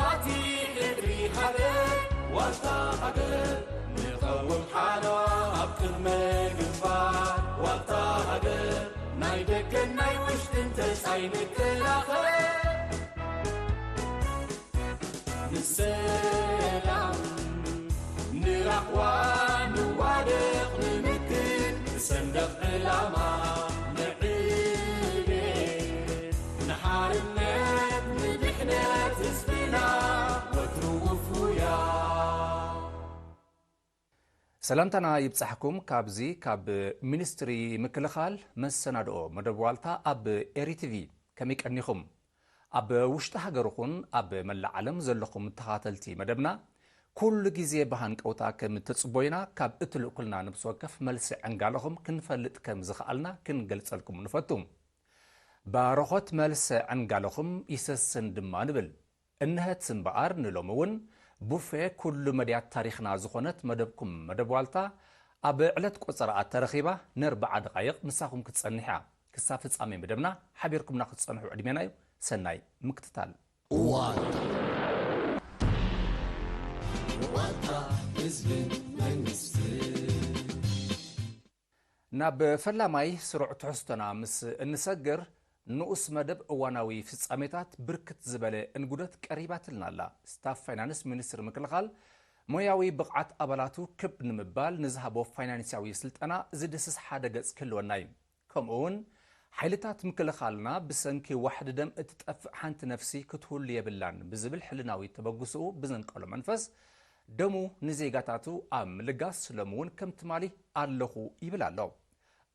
ኣቲ ሕድሪ ሃገር ዋልታ ሃገር ንቐውም ሓለዋ ኣብ ቅድመ ግንባር ዋልታ ሃገር ናይ ደገን ናይ ውሽጥን ተጻይ ንከላኸል ንሰላም ንራህዋ ንዋደቕ ንምክት ንሰንደቕ ዕላማ ንዕቤት ንሓርነት ንድሕነት ህዝብና ወትሩ ውፉያ። ሰላምታና ይብጻሕኩም። ካብዚ ካብ ሚኒስትሪ ምክልኻል መሰናድኦ መደብ ዋልታ ኣብ ኤሪ ቲቪ ከመይ ቀኒኹም? ኣብ ውሽጢ ሃገርኹን ኣብ መላእ ዓለም ዘለኹም ተኻተልቲ መደብና ኩሉ ግዜ ብሃንቀውታ ከም ትጽቦዩና ካብ እትልእኩልና ነብሲ ወከፍ መልሲ ዕንጋለኹም ክንፈልጥ ከም ዝኸኣልና ክንገልጸልኩም ንፈቱ። ባረኾት መልሲ ዕንጋለኹም ይሰስን ድማ ንብል። እንሀት እምበኣር ንሎሚ እውን ቡፌ ኩሉ መድያት ታሪኽና ዝኾነት መደብኩም መደብ ዋልታ ኣብ ዕለት ቆጸራኣ ተረኺባ ነርብዓ ደቓይቕ ምሳኹም ክትጸንሕ እያ። ክሳብ ፍጻሜ መደብና ሓቢርኩምና ክትጸንሑ ዕድሜና እዩ። ሰናይ ምክትታል። ዋልታ። ዋልታ ህዝብን መንግስትን። ናብ ፈላማይ ስሩዕ ትሕዝቶና ምስ እንሰግር፣ ንኡስ መደብ እዋናዊ ፍጻሜታት ብርክት ዝበለ እንጉደት ቀሪባትልና ኣላ። ስታፍ ፋይናንስ ሚኒስትሪ ምክልኻል ሞያዊ ብቕዓት ኣባላቱ ክብ ንምባል ንዝሃቦ ፋይናንስያዊ ስልጠና ዝድህስስ ሓደ ገጽ ክህልወና እዩ። ከምኡ እውን ሓይልታት ምክልኻልና ብሰንኪ ዋሕዲ ደም እትጠፍእ ሓንቲ ነፍሲ ክትህሉ የብላን ብዝብል ሕልናዊ ተበግሶኡ ብዘንቀሎ መንፈስ ደሙ ንዜጋታቱ ኣብ ምልጋስ ሎሚ እውን ከም ትማሊ ኣለኹ ይብል ኣሎ።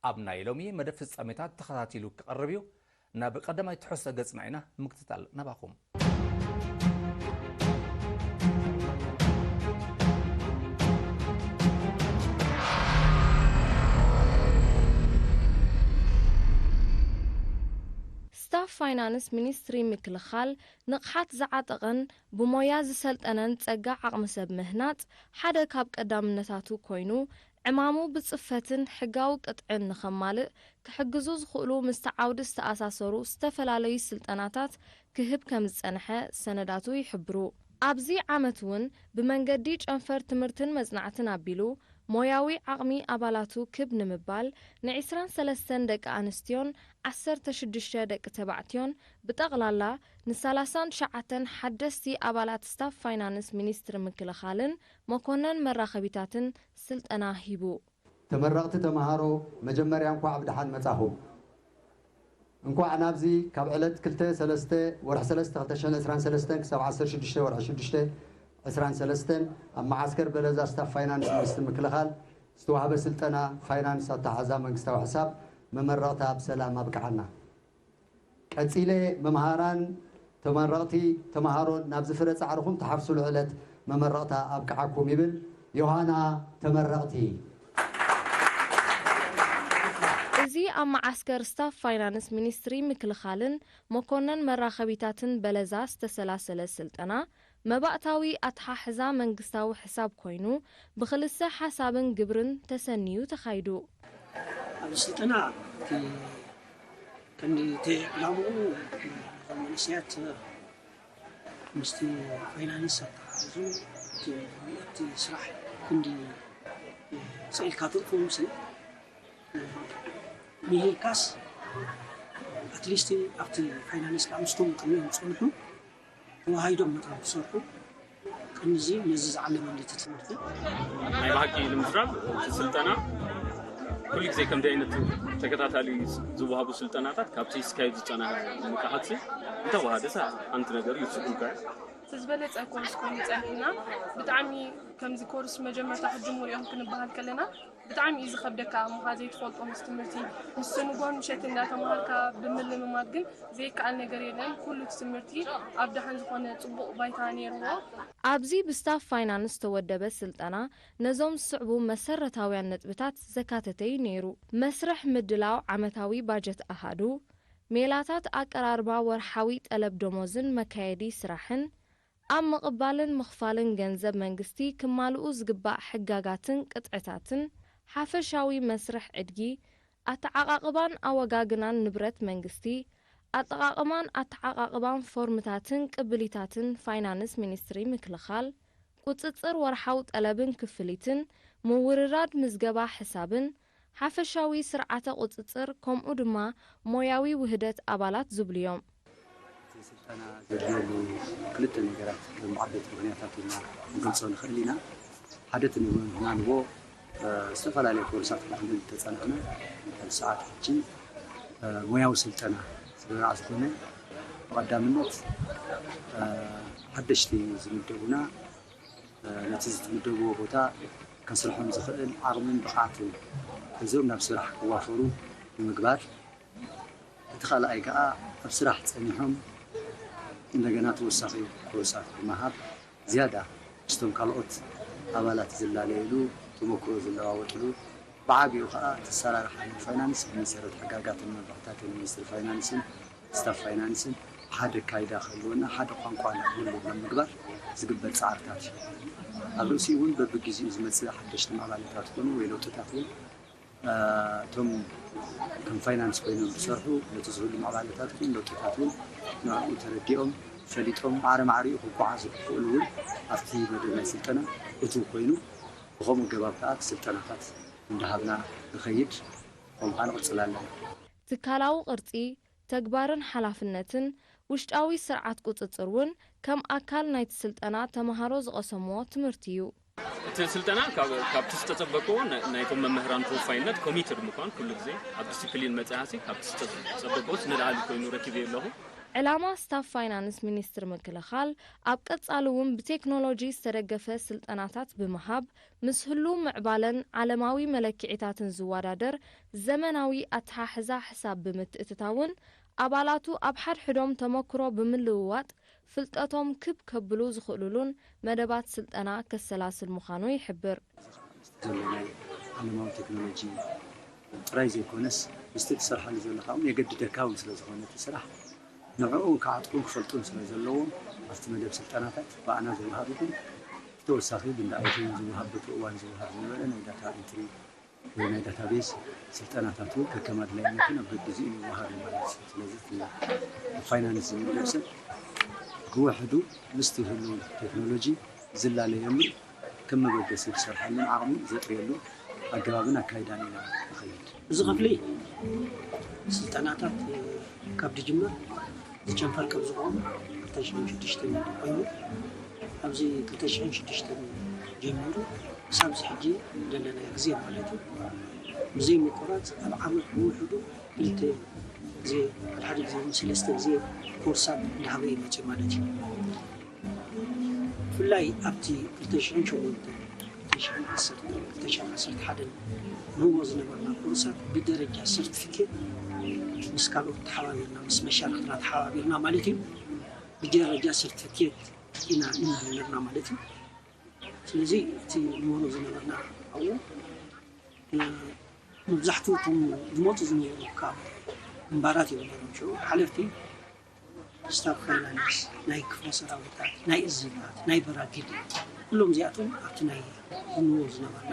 ኣብ ናይ ሎሚ መደብ ፍጻሜታት ተኸታቲሉ ክቐርብ እዩ። ናብ ቀዳማይ ትሕዝቶ ገጽና ኢና ምክትታል ናባኹም። ስታፍ ፋይናንስ ሚኒስትሪ ምክልኻል ንቕሓት ዝዓጠቐን ብሞያ ዝሰልጠነን ጸጋ ዓቕሚ ሰብ ምህናጽ ሓደ ካብ ቀዳምነታቱ ኮይኑ፣ ዕማሙ ብጽፈትን ሕጋዊ ቅጥዕን ንኸማልእ ክሕግዙ ዝኽእሉ ምስቲ ዓውዲ ዝተኣሳሰሩ ዝተፈላለዩ ስልጠናታት ክህብ ከም ዝጸንሐ ሰነዳቱ ይሕብሩ። ኣብዚ ዓመት እውን ብመንገዲ ጨንፈር ትምህርትን መጽናዕትን ኣቢሉ ሞያዊ ዓቕሚ ኣባላቱ ክብ ንምባል ን23 ደቂ ኣንስትዮን ዓሰርተ ሽዱሽተ ደቂ ተባዕትዮን ብጠቕላላ ን39 ሓደስቲ ኣባላት ስታፍ ፋይናንስ ሚኒስትሪ ምክልኻልን መኮነን መራኸቢታትን ስልጠና ሂቡ። ተመረቕቲ ተምሃሮ መጀመርያ እንኳዕ ብደሓን መጻኹም። እንኳዕ ናብዚ ካብ ዕለት ክልተ ሰለስተ ወርሒ ሰለስተ ክልተ ሽሕን ዕስራን ሰለስተን ክሳብ ዓሰርተ ሽዱሽተ ወርሒ ሽዱሽተ ዕስራን ሰለስተን ኣብ መዓስከር በለዛ ስታፍ ፋይናንስ ሚኒስትሪ ምክልኻል ዝተዋህበ ስልጠና ፋይናንስ ኣተሓሕዛ መንግስታዊ ሕሳብ መመረቕታ ብሰላም ኣብቅዓና። ቀጺለ መምሃራን ተመረቕቲ ተምሃሮን ናብዚ ፍረ ጻዕርኹም ትሓፍሱሉ ዕለት መመረቕታ ኣብቅዓኩም ይብል። ዮሃና ተመረቕቲ። እዚ ኣብ መዓስከር ስታፍ ፋይናንስ ሚኒስትሪ ምክልኻልን መኮነን መራኸቢታትን በለዛ ዝተሰላሰለ ስልጠና መባእታዊ ኣተሓሕዛ መንግስታዊ ሕሳብ ኮይኑ ብክልሰ ሓሳብን ግብርን ተሰንዩ ተኻይዱ። ኣብዚ ስልጠና እቲ ቀንዲ እቲ ዕላምኡ መንእሰያት ምስቲ ፋይናንስ ኣተሓሒዙ እቲ፣ እቲ ስራሕ ክንዲ ስኢልካ ትእትዎም ሲ ምሂርካስ ኣትሊስት ኣብቲ ፋይናንስ ከዓ ምስቶም ቅድሚኦም ዝፀንሑ ተዋሃሂዶም መታን ክሰርሑ ቅድሚዚ ነዚ ዝዓለመ እንድቲ ትምህርቲ ናይ ብሓቂ ንምዝራብ እቲ ስልጠና ኩሉ ግዜ ከምዚ ዓይነት ተከታታሊ ዝወሃቡ ስልጠናታት ካብቲ ስካይፕ ዝጸናሕ ንቅሓት እንተወሃደ ሓንቲ ነገር ይውስኹም ከ ዝበለጸ ኮርስ ኮይኑ ጸኒሕና ብጣዕሚ ከምዚ ኮርስ መጀመርታ ክትጅምሩ ኢኹም ክንበሃል ከለና ብጣዕሚ እዩ ዝኸብደካ እሞ ካ ዘይትፈልጦ ምስ ትምህርቲ ምስ ንጎን ምሸት እንዳተምሃርካ ብምልምማድ ግን ዘይከኣል ነገር የለን ኩሉ እቲ ትምህርቲ ኣብ ደሓን ዝኾነ ጽቡቕ ባይታ ነይርዎ። ኣብዚ ብስታፍ ፋይናንስ ዝተወደበ ስልጠና ነዞም ዝስዕቡ መሰረታውያን ነጥብታት ዘካተተ እዩ ነይሩ። መስርሕ ምድላው ዓመታዊ ባጀት ኣሃዱ፣ ሜላታት ኣቀራርባ ወርሓዊ ጠለብ ደሞዝን መካየዲ ስራሕን፣ ኣብ ምቕባልን ምኽፋልን ገንዘብ መንግስቲ ክማልኡ ዝግባእ ሕጋጋትን ቅጥዕታትን፣ ሓፈሻዊ መስርሕ ዕድጊ፣ ኣተዓቓቕባን ኣወጋግናን ንብረት መንግስቲ፣ ኣጠቓቕማን ኣተዓቓቕባን ፎርምታትን ቅብሊታትን ፋይናንስ ሚኒስትሪ ምክልኻል፣ ቁጽጽር ወርሓዊ ጠለብን ክፍሊትን፣ ምውርራድ ምዝገባ ሕሳብን፣ ሓፈሻዊ ስርዓተ ቁጽጽር ከምኡ ድማ ሞያዊ ውህደት ኣባላት ዝብሉ እዮም። እቲ ስልጠና ዘድልየሉ ክልተ ነገራት ከም ዓበይቲ ምኽንያታት ኢልና ክንገልጾ ንኽእል ኢና። ሓደ እቲ ንብሎ ንሕና ንቦ ዝተፈላለዩ ኮርሳት ክንዕልል ተጸናሕና። ኣብዚ ሰዓት ሕጂ ሞያዊ ስልጠና ስለ ዝኾነ ብቐዳምነት ሓደሽቲ ዝምደቡና ነቲ ዝትምደብዎ ቦታ ከስርሖም ዝኽእል ዓቕምን ብቕዓትን ሒዞም ናብ ስራሕ ክዋፈሩ ንምግባር፣ እቲ ካልኣይ ከኣ ኣብ ስራሕ ጸኒሖም እንደገና ተወሳኺ ኮርሳት ብምሃብ ዝያዳ ምስቶም ካልኦት ኣባላት ዝላለየሉ፣ ተመክሮ ዝለዋወጥሉ፣ ብዓቢኡ ከኣ እቲ ኣሰራርሓ ናይ ፋይናንስ ብመሰረት ሕጋጋትን መምርሕታትን ሚኒስትሪ ፋይናንስን ስታፍ ፋይናንስን ሓደ ኣካይዳ ክህልወና ሓደ ቋንቋ ንክህሉ ንምግባር ዝግበር ፃዕርታት እዩ። ኣብ ርእሲኡ እውን በብግዚኡ ዝመፅእ ሓደሽቲ ማዕባለታት ይኹኑ ወይ ለውጥታት እውን እቶም ከም ፋይናንስ ኮይኖም ዝሰርሑ ነቲ ዝህሉ ማዕባለታት ይኹን ለውጥታት እውን ንዕኡ ተረዲኦም ፈሊጦም ማዕረ ማዕሪኡ ክጓዓዙ ክኽእሉ እውን ኣብቲ መደብ ናይ ስልጠና እትው ኮይኑ ብኸምኡ ኣገባብ ከዓ ስልጠናታት እንዳሃብና ንኸይድ ከምኡ ከዓ ንቕፅል ኣለና። ትካላዊ ቅርጺ፣ ተግባርን ሓላፍነትን ውሽጣዊ ስርዓት ቁጽጽር እውን ከም ኣካል ናይቲ ስልጠና ተመሃሮ ዝቐሰምዎ ትምህርቲ እዩ። እቲ ስልጠና ካብ- ካብቲ ዝተጸበቅዎ ና- ናይቶም መምህራን ተወፋይነት ኮሚትድ ምዃን ኩሉ ግዜ ኣብ ዲሲፕሊን መጽሓሲ ካብቲ ዝተጸበቅዎ ንላዕሊ ኮይኑ ረኪበዮ ኣለኹ። ዕላማ ስታፍ ፋይናንስ ሚኒስትሪ ምክልኻል ኣብ ቀጻሊ እውን ብቴክኖሎጂ ዝተደገፈ ስልጠናታት ብምሃብ ምስ ህሉው ምዕባለን ዓለማዊ መለክዒታትን ዝወዳደር ዘመናዊ ኣተሓሕዛ ሕሳብ ብምትእትታውን ኣባላቱ ኣብ ሓድሕዶም ተመክሮ ብምልውዋጥ ፍልጠቶም ክብ ከብሉ ዝኽእሉሉን መደባት ስልጠና ከሰላስል ምዃኑ ይሕብር። ዘሎ ናይ ዓለማዊ ቴክኖሎጂ ጥራይ ዘይኮነስ ምስቲ ትሰርሓሉ ዘለኻ እውን የገድደካ እውን ስለ ዝኾነ እቲ ስራሕ ንዕኡ ክዓጥቁን ክፈልጡን ስለ ዘለዎም ኣብቲ መደብ ስልጠናታት ብኣና ዝወሃብ ይኹን ብተወሳኺ ብንዳኣይቱ እውን ዝወሃብ በቲ እዋን ዝወሃብ ዝነበረ ናይ ዳታ ኢንትሪ ወይ ናይ ዳታቤዝ ስልጠናታት እውን ከከም ኣድላይነቱ ናብ በብግዚኡ ይወሃብ እዩ ማለት እዩ። ስለዚ እቲ ኣብ ፋይናንስ ዝምደብ ሰብ ብውሕዱ ምስቲ ህሉው ቴክኖሎጂ ዝላለየሉ ከም መበገሲ ዝሰርሓሉን ዓቕሙ ዘጥርየሉ ኣገባብን ኣካይዳን ኢና ንኸይድ። እዚ ክፍሊ ስልጠናታት ካብ ዝጅመር ዝጨንፈር ከም ዝኸውን ክልተ ሽሕን ሽዱሽተን ኮይኑ ኣብዚ ክልተ ሽሕን ሽዱሽተን ጀሚሩ ክሳብ እዚ ሕጂ ዘለናዮ ግዜ ማለት እዩ ብዘይ ምቁራፅ ኣብ ዓመት ብውሕዱ ክልተ ግዜ ሓደ ሓደ ግዜ እውን ሰለስተ ግዜ ኮርሳት እንዳሃበ እዩ መፅዩ ማለት እዩ። ብፍላይ ኣብቲ ክልተ ሽሕን ሸሞንተን፣ ክልተ ሽሕን ዓሰርተን፣ ክልተ ሽሕን ዓሰርተ ሓደን ንህቦ ዝነበርና ኮርሳት ብደረጃ ሰርቲፊኬት ምስ ካልኦት ተሓባቢርና ምስ መሻርኽትና ተሓባቢርና ማለት እዩ ብደረጃ ሰርቲፊኬት ኢና ንምህብ ነርና ማለት እዩ። ስለዚ እቲ ንምህቦ ዝነበርና ኣብኡ መብዛሕትኡ እቶም ዝመፁ ዝነበሩ ካብ ግንባራት እዮም ነይሮም። ሽዑ ሓለፍቲ ስታፍ ፋይናንስ፣ ናይ ክፍለ ሰራዊታት፣ ናይ እዝታት፣ ናይ በራጊድ ኩሎም እዚኣቶም ኣብቲ ናይ ዝንዎ ዝነበርና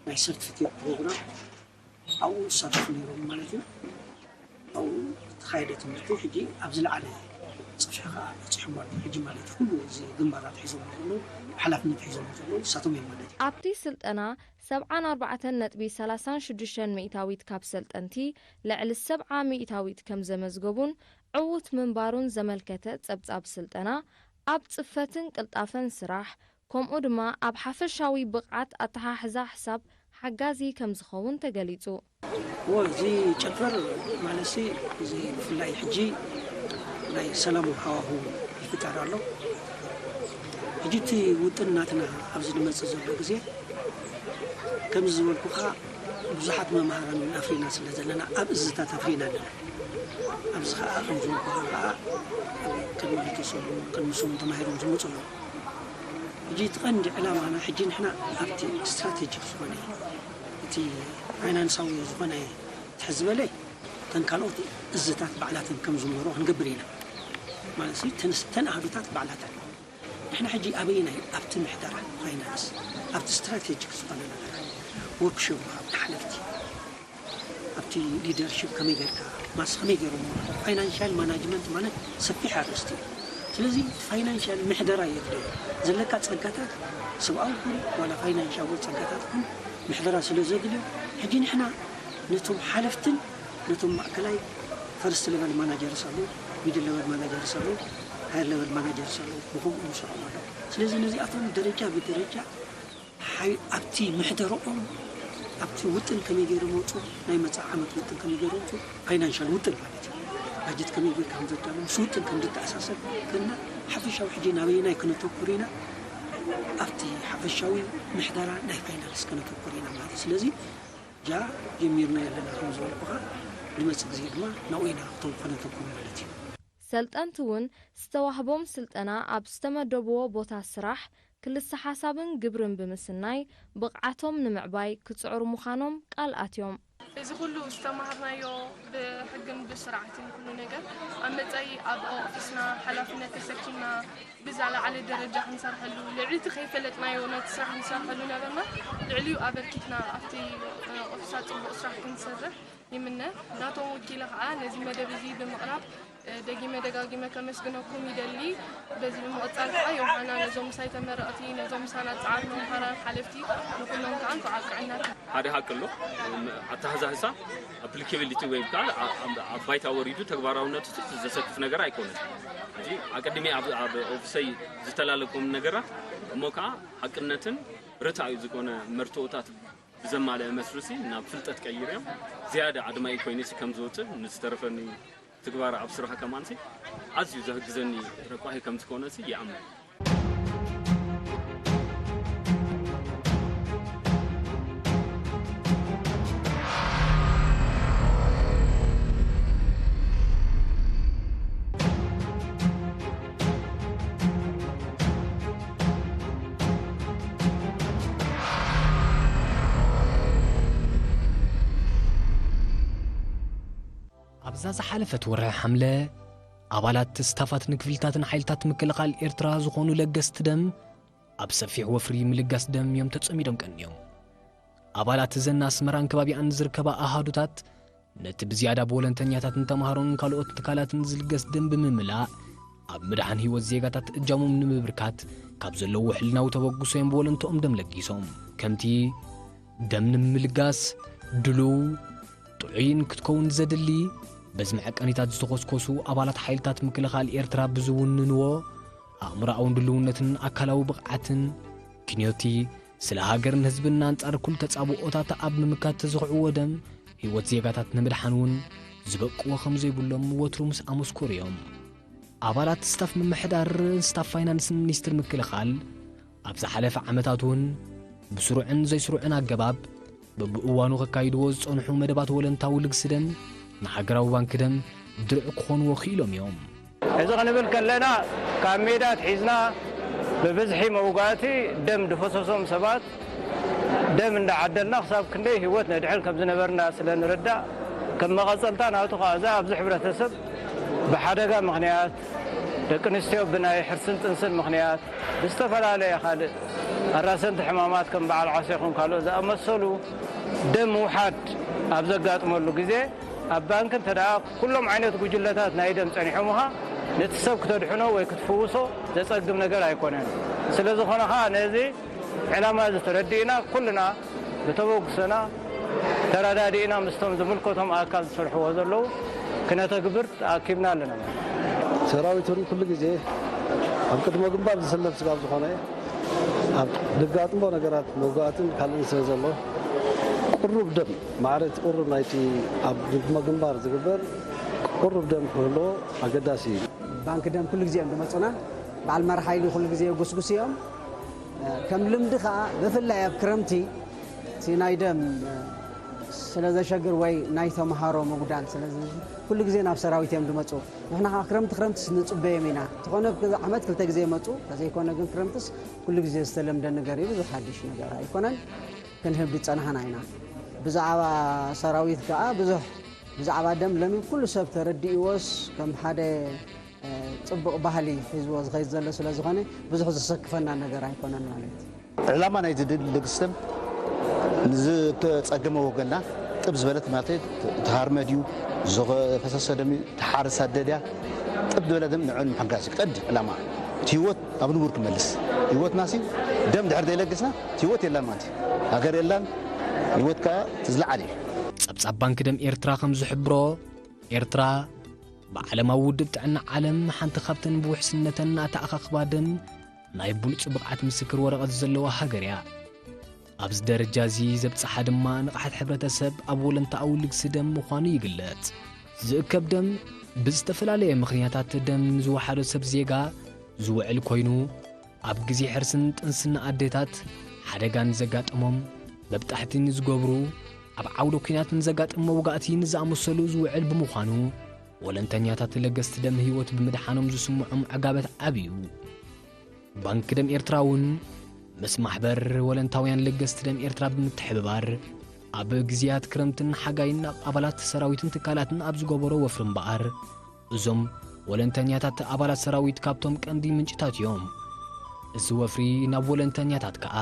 ናይ ሰርቲፊኬት ፕሮግራም ኣብኡ ዝሳተፉ ነይሮም ማለት እዩ። ኣብኡ ዝተኻየደ ትምህርቲ ሕጂ ኣብ ዝለዓለ ፅፍሒ ከዓ በፂሖም ኣሎ ሕጂ ማለት እዩ። ኩሉ እዚ ግንባራት ሒዞም ዘለዉ ሓላፍነት ሒዞም ዘለዉ ንሳቶም እዮም ማለት እዩ። ኣብቲ ስልጠና ሰብዓን ኣርባዕተን ነጥቢ ሰላሳን ሽዱሽተን ሚእታዊት ካብ ሰልጠንቲ ልዕሊ ሰብዓ ሚእታዊት ከም ዘመዝገቡን ዕዉት ምንባሩን ዘመልከተ ጸብጻብ ስልጠና፣ ኣብ ጽፈትን ቅልጣፈን ስራሕ፣ ከምኡ ድማ ኣብ ሓፈሻዊ ብቕዓት ኣተሓሕዛ ሕሳብ ሓጋዚ ከም ዝኸውን ተገሊጹ። እወ፣ እዚ ጨንፈር ማለትሲ እዚ ብፍላይ ሕጂ ናይ ሰላም ሃዋሁ ይፍጠር ኣሎ። ሕጂ እቲ ውጥን ናትና ኣብዚ ዝመጽእ ዘሎ ግዜ ከምዚ ዝበልኩኻ ብዙሓት መምሃራን እውን ኣፍሪና ስለ ዘለና ኣብ እዝታት ኣፍሪና ኣለና። ኣብዚ ከዓ ከም ዝበልኩኻ ከዓ ቅድሚ ክልተ ሰሙን ቅድሚ ሰሙን ተማሂሮም ዝመፁ ኣለዉ። ሕጂ እቲ ቀንዲ ዕላማና ሕጂ ንሕና ኣብቲ ስትራቴጂክ ዝኾነ እቲ ፋይናንሳዊ ዝኾነ ትሕዝበለ እተን ካልኦት እዝታት ባዕላተን ከም ዝምህሮ ክንገብር ኢና ማለት እዩ። ተን ኣሃዱታት ባዕላተን ንሕና ሕጂ ኣበየናይ ኣብቲ ምሕደራ ፋይናንስ ኣብቲ ስትራቴጂክ ዝኾነ ነገር ወርክሾፕ ምሃብ ንሓለፍቲ ኣብቲ ሊደርሽፕ ከመይ ጌርካ ማስ ከመይ ገይሩ፣ ፋይናንሻል ማናጅመንት ማለት ሰፊሕ ኣርእስቲ እዩ። ስለዚ እቲ ፋይናንሻል ምሕደራ የድልዮ። ዘለካ ጸጋታት፣ ሰብኣዊ ይኹን ዋላ ፋይናንሻዊ ጸጋታት ይኹን ምሕደራ ስለ ዘድልዮ፣ ሕጂ ንሕና ነቶም ሓለፍትን ነቶም ማእከላይ ፈርስት ሌቨል ማናጀርስ ኣለዉ፣ ሚድል ሌቨል ማናጀርስ ኣለዉ፣ ሃየር ሌቨል ማናጀርስ ኣለዉ፣ ብኸምኡ ንሰርዖም ኣለዉ። ስለዚ ነዚኣቶም ደረጃ ብደረጃ ሓይ-፣ ኣብቲ ምሕደረኦም፣ ኣብቲ ውጥን ከመይ ገይሮም መጹ፣ ናይ መጻኢ ዓመት ውጥን ከመይ ገይሮም መጹ፣ ፋይናንሻል ውጥን ማለት እዩ። ባጀት ከመይ ጌርካ ከም ዘዳሉ፣ ምስ ውጥን ከም ዝተኣሳሰር፣ እና ሓፈሻዊ ሕጂ ናበየናይ ክነተኩር ኢና፣ ኣብቲ ሓፈሻዊ ምሕደራ ናይ ፋይናንስ ክነተኩር ኢና ማለት እዩ። ስለዚ እዛ ጀሚርና ኣለና ከም ዝበልኩኻ፣ ንመጽእ ግዜ ድማ ናብኡ ኢና ክተው-፣ ክነተኩር ማለት እዩ። ሰልጠንቲ እውን ዝተዋህቦም ስልጠና ኣብ ዝተመደብዎ ቦታ ስራሕ ክልሰ ሓሳብን ግብርን ብምስናይ ብቕዓቶም ንምዕባይ ክጽዕሩ ምዃኖም ቃል ኣትዮም። እዚ ኩሉ ዝተማሃርናዮ ብሕግን ብስርዓትን ኩሉ ነገር ኣብ መጻኢ ኣብ ኦፊስና ሓላፍነት ተሰኪምና ብዛ ላዕሊ ደረጃ ክንሰርሐሉ፣ ልዕሊ እቲ ከይፈለጥናዮ ነቲ ስራሕ ንሰርሐሉ ነበርና፣ ልዕሊኡ ኣበርኪትና ኣብቲ ኦፊሳ ጽቡቕ ስራሕ ክንሰርሕ ይምነ። ናቶም ወኪለ ከኣ ነዚ መደብ እዚ ብምቕራብ ደጊመ ደጋጊመ ከመስግነኩም ይደሊ። በዚ ብምቕጻል ከኣ ዮሃና ነዞም ምሳይ ተመረቕቲ፣ ነዞም ምሳና ጸዓር መምሃራን ሓለፍቲ ንኹሎም ከኣ እንኳዕ ኣብቅዐና። ሓደ ሓቂ ኣሎ። ኣተሃዛህሳ ኣፕሊካቢሊቲ ወይ ከዓ ኣ-፣ ኣብ፣ ኣብ ባይታ ወሪዱ ተግባራውነቱ ዘሰክፍ ነገር ኣይኮነን። ሕጂ ኣቀድሜ ኣብ፣ ኣብ ኦፊሰይ ዝተላለኩም ነገራት እሞ ከዓ ሓቅነትን ርትዓዊ ዝኾነ መርትኦታት ብዘማልአ መስርሲ ናብ ፍልጠት ቀይርዮም ዝያዳ ኣድማዒ ኮይኑሲ ከም ዝወፅእ ንዝተረፈኒ ትግባር ኣብ ስራህ ከማንሲ ኣዝዩ ዘህግዘኒ ረቋሒ ከም ዝኾነሲ ይኣምን። ኣብዛ ዝሓለፈት ወርሒ ሓምለ፣ ኣባላት ስታፋትን ክፍልታትን ሓይልታት ምክልኻል ኤርትራ ዝኾኑ ለገስቲ ደም፣ ኣብ ሰፊሕ ወፍሪ ምልጋስ ደም እዮም ተጸሚዶም ቀንዮም። ኣባላት እዘን ኣስመራን ከባቢኣን ዝርከባ ኣሃዱታት፣ ነቲ ብዝያዳ ብወለንተኛታትን ተምሃሮን ካልኦት ትካላትን ዝልገስ ደም ብምምላእ፣ ኣብ ምድሓን ህይወት ዜጋታት እጃሞም ንምብርካት ካብ ዘለዉ ሕልናዊ ተበግሶ እዮም ብወለንትኦም ደም ለጊሶም። ከምቲ ደም ንምልጋስ ድሉው፣ ጥዑይን ክትከውን ዘድሊ፣ በዚ መዐቀኒታት ዝተኾስኮሱ ኣባላት ሓይልታት ምክልኻል ኤርትራ ብዝውንንዎ፣ ኣእምሮኣውን ድልውነትን ኣካላዊ ብቕዓትን፣ ክንዮቲ ስለ ሃገርን ህዝብን ኣንጻር ኩሉ ተጻብኦታት ኣብ ምምካት ተዘኽዕዎ ደም፣ ህይወት ዜጋታት ንምድሓን እውን ዝበቅዎ ከም ዘይብሎም ወትሩ ምስ ኣመስከሩ እዮም። ኣባላት ስታፍ ምምሕዳር፣ ስታፍ ፋይናንስን ሚኒስትር ምክልኻል፣ ኣብ ዝሓለፈ ዓመታት እውን ብስሩዕን ዘይስሩዕን ኣገባብ በብእዋኑ ከካይድዎ ዝጸንሑ መደባት ወለንታዊ ልግሲ ደም ንሃገራዊ ባንክ ደም ድርዒ ክኾንዎ ክኢሎም እዮም። እዚ ክንብል ከለና ካብ ሜዳ ኣትሒዝና ብብዝሒ መውጋእቲ ደም ዝፈሰሶም ሰባት ደም እንዳዓደልና ክሳብ ክንደይ ህይወት ነድሕን ከም ዝነበርና ስለ ንርዳእ፣ ከም መቐጸልታ ናቱ ከኣ እዛ ኣብዚ ሕብረተሰብ ብሓደጋ ምኽንያት፣ ደቂ ኣንስትዮ ብናይ ሕርስን ጥንስን ምኽንያት፣ ብዝተፈላለየ ካልእ ኣራሰንቲ ሕማማት ከም በዓል ዓሶ ይኹን ካልኦት ዝኣመሰሉ ደም ምውሓድ ኣብ ዘጋጥመሉ ግዜ፣ ኣብ ባንክ እንተ ደኣ ኩሎም ዓይነት ጉጅለታት ናይ ደም ጸኒሖምኻ፣ ነቲ ሰብ ክተድሕኖ ወይ ክትፍውሶ ዘጸግም ነገር ኣይኮነን። ስለ ዝኾነ ኸኣ ነዚ ዕላማ እዚ ተረዲእና ኩልና ብተበግሶና ተረዳዲእና ምስቶም ዝምልከቶም ኣካል ዝሰርሕዎ ዘለዉ ክነተግብር ተኣኪብና ኣለና። ሰራዊት እውን ኩሉ ግዜ ኣብ ቅድመ ግንባር ዝስለፍ ስጋብ ዝኾነ፣ ኣብ ዘጋጥሞ ነገራት መውጋእትን ካልእን ስለ ዘሎ፣ ቅሩብ ደም፣ ማዕረ እቲ ቅሩብ ናይቲ ኣብ ቅድመ ግንባር ዝግበር ቅሩብ ደም ክህልዎ ኣገዳሲ እዩ። ባንክ ደም ኩሉ ግዜ እዮም ዝመጹና። በዓል መርሓ ኢሉ ኩሉ ግዜ የጉስጉስ እዮም። ከም ልምዲ ኸኣ ብፍላይ ኣብ ክረምቲ እቲ ናይ ደም ስለ ዘሸግር ወይ ናይ ተምሃሮ ምጉዳል ስለ ዝ-፣ ኩሉ ግዜ ናብ ሰራዊት እዮም ዝመጹ። ንሕና ኸኣ ክረምቲ ክረምትስ ንጽበዮም ኢና። እንተኾነ ዓመት ክልተ ግዜ ይመጹ፣ ተዘይኮነ ግን ክረምትስ ኩሉ ግዜ ዝተለምደ ነገር እዩ። ብዙሕ ሓድሽ ነገር ኣይኮነን። ክንህብ ዝጸናሕና ኢና። ብዛዕባ ሰራዊት ከኣ ብዙሕ፣ ብዛዕባ ደም ለሚ ኩሉ ሰብ ተረዲእዎስ ከም ሓደ፣ እ፣ ጽቡቕ ባህሊ ሒዝዎ ዝኸይድ ዘሎ ስለ ዝኾነ ብዙሕ ዘሰክፈና ነገር ኣይኮነን ማለት እዩ። ዕላማ ናይዚ ድል ልግስትን ንዝተጸገመ ወገንና ጥብ ዝበለት ማለት እቲ ሃርመ ድዩ፣ ዝፈሰሰ ደም እዩ፣ ተሓርሳ ደድያ፣ ጥብ ዝበለ ደም ንዕኡ ንምሕጋዝ እዩ ቀንዲ ዕላማ። እቲ ህይወት ኣብ ንቡር ክመልስ፣ ህይወትናሲ ደም ድሕር ዘይለግስና እቲ ህይወት የላን ማለት እዩ። ሃገር የላን፣ ህይወት ከኣ እቲ ዝለዓለ እዩ። ጸብጻብ ባንክ ደም ኤርትራ ከም ዝሕብሮ፣ ኤርትራ ብዓለማዊ ውድብ ጥዕና ዓለም ሓንቲ ካብተን ብውሕስነተን ኣተኣኻኽባ ደም ናይ ብሉጽ ብቕዓት ምስክር ወረቐት ዘለዋ ሃገር እያ። ኣብዚ ደረጃ እዚ ዘብጽሓ ድማ ንቕሓት ሕብረተሰብ ኣብ ወለንታኣዊ ልግሲ ደም ምዃኑ ይግለጽ። ዝእከብ ደም ብዝተፈላለየ ምኽንያታት ደም ዝወሓዶ ሰብ ዜጋ ዝውዕል ኮይኑ፣ ኣብ ግዜ ሕርስን ጥንስን ኣዴታት ሓደጋ ንዘጋጠሞም፣ መብጣሕቲ ንዝገብሩ፣ ኣብ ዓውደ ኲናት ንዘጋጥም መውጋእቲ ንዝኣመሰሉ ዝውዕል ብምዃኑ፣ ወለንተኛታት ለገስቲ ደም ህይወት ብምድሓኖም ዝስምዖም ዕጋበት ዓቢ እዩ። ባንክ ደም ኤርትራ እውን ምስ ማሕበር ወለንታውያን ለገስቲ ደም ኤርትራ ብምትሕብባር፣ ኣብ ግዜያት ክረምትን ሓጋይን ናብ ኣባላት ሰራዊትን ትካላትን ኣብ ዝገበሮ ወፍሪ እምበኣር፣ እዞም ወለንተኛታት ኣባላት ሰራዊት ካብቶም ቀንዲ ምንጭታት እዮም። እዚ ወፍሪ ናብ ወለንተኛታት ከኣ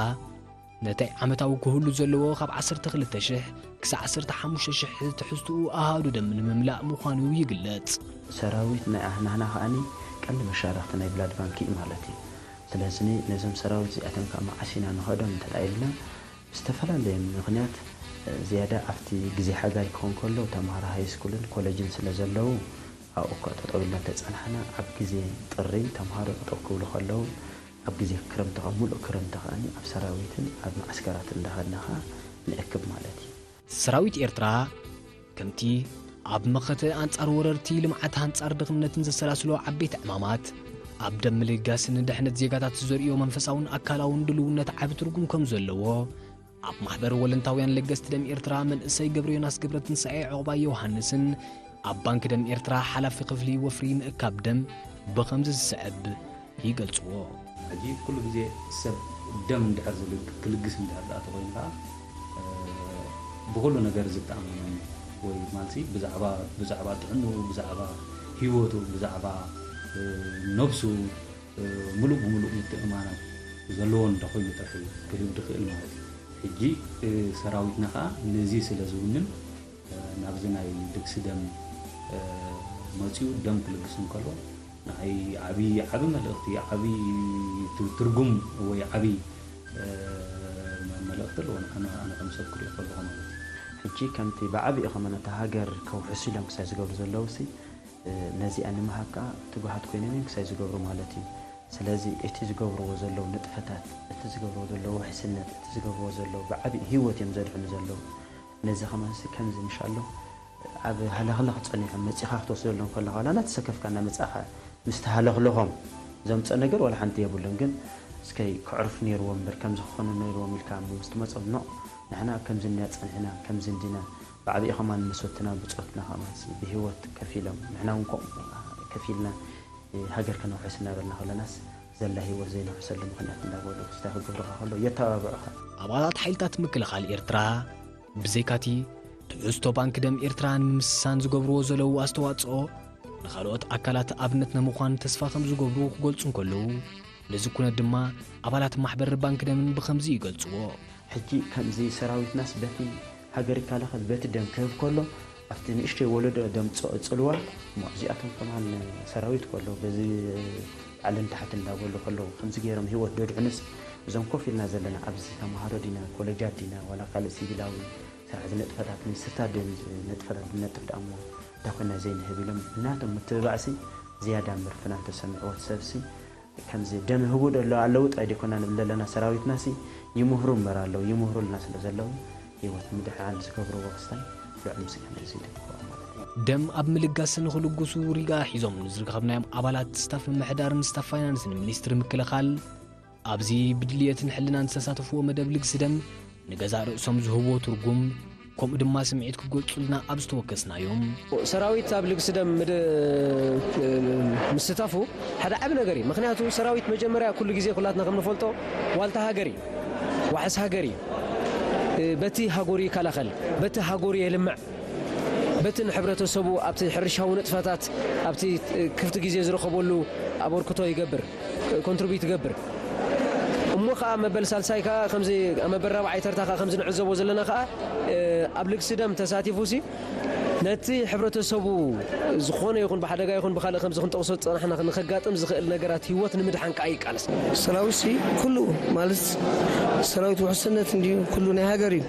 ነቲ ዓመታዊ ክህሉ ዘለዎ ካብ ዓሰርተ ክልተ ሽሕ ክሳዕ ዓሰርተ ሓሙሽተ ሽሕ ትሕዝትኡ ኣሃዱ ደም ንምምላእ ምዃኑ ይግለጽ። ሰራዊት ናይ ኣህናህና ከኣኒ ቀንዲ መሻረኽቲ ናይ ብላድ ባንክ እዩ ማለት እዩ። ስለዚ ነዞም ሰራዊት እዚኣቶም ካብ መዓስ ኢና ንኸዶም እንተ ኢልና፣ ዝተፈላለየ ምኽንያት፣ እ፣ ዝያዳ ኣብቲ ግዜ ሓጋይ ክኾን ከሎ ተምሃሮ ሃይ ስኩልን ኮሌጅን ስለ ዘለዉ፣ ኣብኡ እኳ ጠጠው ኢልና እንተጸናሕና፣ ኣብ ግዜ ጥሪ ተምሃሮ ጠጠው ክብሉ ከለዉ፣ ኣብ ግዜ ክረምቲ ከኣ፣ ሙሉእ ክረምቲ ከኣኒ ኣብ ሰራዊትን ኣብ መዓስከራትን እንዳኸድና ከኣ ንእክብ ማለት እዩ። ሰራዊት ኤርትራ ከምቲ ኣብ መኸተ ኣንጻር ወረርቲ፣ ልምዓት ኣንጻር ድኽነትን ዘሰላስሎ ዓበይቲ ዕማማት፣ ኣብ ደም ምልጋስን ድሕነት ዜጋታት ዘርእዮ መንፈሳውን ኣካላውን ድልውነት ዓቢ ትርጉም ከም ዘለዎ፣ ኣብ ማሕበር ወለንታውያን ለገስቲ ደም ኤርትራ መንእሰይ ገብረዮናስ ገብረትንሳኤ ዑቕባይ ዮሃንስን ኣብ ባንክ ደም ኤርትራ ሓላፊ ክፍሊ ወፍሪ ምእካብ ደም ብኸምዚ ዝስዕብ ይገልጽዎ። ሕጂ ኩሉ ግዜ ሰብ ደም እንድሕር ዝልግ-፣ ክልግስ እንድሕር ደኣ ተኾይኑ ከኣ፣ እ፣ ብኹሉ ነገር ዝተኣማመን ወይ ማለትሲ ብዛዕባ፣ ብዛዕባ ጥዕንኡ፣ ብዛዕባ ህይወቱ፣ ብዛዕባ፣ እ፣ ነብሱ፣ እ፣ ምሉእ ብምሉእ ምትእምማናት ዘለዎ እንተኾይኑ ጥራሕ እዩ ክህብ ዝኽእል ማለት እዩ። ሕጂ፣ እ፣ ሰራዊትና ከኣ ነዚ ስለ ዝውንን፣ ናብዚ ናይ ልግሲ ደም፣ እ፣ መጺኡ ደም ክልግስ እንከሎ፣ ንዓይ ዓቢ፣ ዓቢ መልእኽቲ፣ ዓቢ ት-፣ ትርጉም ወይ ዓቢ፣ እ፣ መ-፣ መልእኽቲ ኣለዎ። ኣነ፣ ኣነ ከም ሰብ ክሪኦ ከለኹ ማለት እዩ። ሕጂ ከምቲ ብዓቢኡ ከመ ነታ ሃገር ከውሕሱ ኢሎም ክሳይ ዝገብሩ ዘለዉ ሲ፣ እ፣ ነዚኣ ንምሃብ ከኣ ትጉሃት ኮይኖም እዮም ክሳይ ዝገብሩ ማለት እዩ። ስለዚ እቲ ዝገብርዎ ዘለዉ ንጥፈታት፣ እቲ ዝገብርዎ ዘለዉ ውሕስነት፣ እቲ ዝገብርዎ ዘለዉ ብዓቢኡ ህይወት እዮም ዘድሕኑ ዘለዉ። ነዚ ከማንሲ ከምዚ ምሽ ኣሎ፣ ኣብ ሃለኽለኽ ጸኒሖም መጺኻ ክትወስደሎም ከለኻ፣ ዋላ እናተሰከፍካ እናመጻእኻ ምስ ተሃለኽለኾም ዘምጽኦ ነገር ዋላ ሓንቲ የብሉን። ግን እስከይ ከዕርፉ ነይርዎም እምበር፣ ከምዚ ክኾኑ ነይርዎም ኢልካ ምስ ትመጾም፣ ኖእ፣ ንሕና ኣብ ከምዚ እንድና ጸኒሕና፣ ከምዚ እንዲና፣ ብዓቢኡ ከማን ምስ ወትና ብጾትና ከማንሲ ብህይወት ከፊሎም፣ ንሕና እውን ከምኡ ከፊልና ሃገር ከነውሕስ እናበልና ከለናስ፣ ዘላ ህይወት ዘይነውሕሰሉ ምኽንያት እንዳበሉ ክስታይ ክገብሩኻ ከለዉ የተባብዑኻ። ኣባላት ሓይልታት ምክልኻል ኤርትራ ብዘይካቲ ትሕዝቶ ባንክ ደም ኤርትራ ንምስሳን ዝገብርዎ ዘለዉ ኣስተዋጽኦ፣ ንኻልኦት ኣካላት ኣብነት ንምዃን ተስፋ ከም ዝገብሩ ክገልጹ እንከለዉ፣ ነዚ ኩነት ድማ ኣባላት ማሕበር ባንክ ደምን ብኸምዚ ይገልጽዎ። ሕጂ ከምዚ ሰራዊትናስ በቲ ሃገር ይከላኸል በቲ ደም ክህብ ከሎ፣ ኣብቲ ንእሽተይ ወለዶ ደም ጸ-፣ ጽልዋ እሞ እዚኣቶም ከማን ሰራዊት ከሎ በዚ ላዕልን ታሕትን እንዳበሉ ከለዉ ከምዚ ገይሮም ህይወት ደድሕኑስ፣ እዞም ኮፍ ኢልና ዘለና ኣብዚ ተምሃሮ ዲና፣ ኮለጃት ዲና፣ ዋላ ካልእ ሲቪላዊ ስራሕ ዝነጥፈታት ንስርታት ድዮም ነጥፈታት ንነጥፍ ደኣ እሞ እንታይ ኮይና ዘይንህብ ኢሎም ናቶም ምትብባዕሲ ዝያዳ እምበር ፍናን ተሰሚዕዎ እቲ ሰብሲ ከምዚ ደም ህቡ ደሎ ኣለዉ ጥራይ ደይኮና ንብል ዘለና ሰራዊትናሲ ይምህሩ እምበር ኣለዉ ይምህሩልና ስለ ዘለዉ ህይወት ምድሓን ዝገብርዎ ክስታይ ልዑል ምስጋና እዩ ዝድግፎ ማለት እዩ። ደም ኣብ ምልጋስ ንኽልግሱ ሪጋ ሒዞም ንዝረኸብናዮም ኣባላት ስታፍ ምምሕዳርን ስታፍ ፋይናንስን ሚኒስትሪ ምክልኻል ኣብዚ ብድልየትን ሕልናን ዝተሳተፍዎ መደብ ልግሲ ደም ንገዛእ ርእሶም ዝህብዎ ትርጉም ከምኡ ድማ ስምዒት ክገልጹልና ኣብ ዝተወከስናዮም። ሰራዊት ኣብ ልግሲ ደም ምድ-፣ ምስታፉ ሓደ ዓቢ ነገር እዩ። ምኽንያቱ ሰራዊት መጀመርያ ኩሉ ግዜ ኩላትና ከም ንፈልጦ ዋልታ ሃገር እዩ፣ ዋሕስ ሃገር እዩ። በቲ ሃገሩ ይከላኸል፣ በቲ ሃገሩ የልምዕ፣ በቲ ንሕብረተሰቡ ኣብቲ ሕርሻዊ ንጥፈታት ኣብቲ ክፍቲ ግዜ ዝረኸበሉ ኣበርክቶ ይገብር፣ ኮንትሪቢዩት ይገብር። እሞ ከዓ መበል ሳልሳይ ከዓ ከምዚ፣ መበል ራብዓይ ተርታ ከዓ ከምዚ ንዕዘቦ ዘለና ከዓ ኣብ ልግሲ ደም ተሳቲፉ ሲ ነቲ ሕብረተሰቡ ዝኾነ ይኹን ብሓደጋ ይኹን ብካልእ ከምዚ ክንጠቕሶ ዝፀናሕና ንኸጋጥም ዝኽእል ነገራት ህይወት ንምድሓን ከዓ ይቃለስ። ሰራዊት ሲ ኩሉ ማለት ሰራዊት ውሕስነት እንዲዩ፣ ኩሉ ናይ ሃገር እዩ።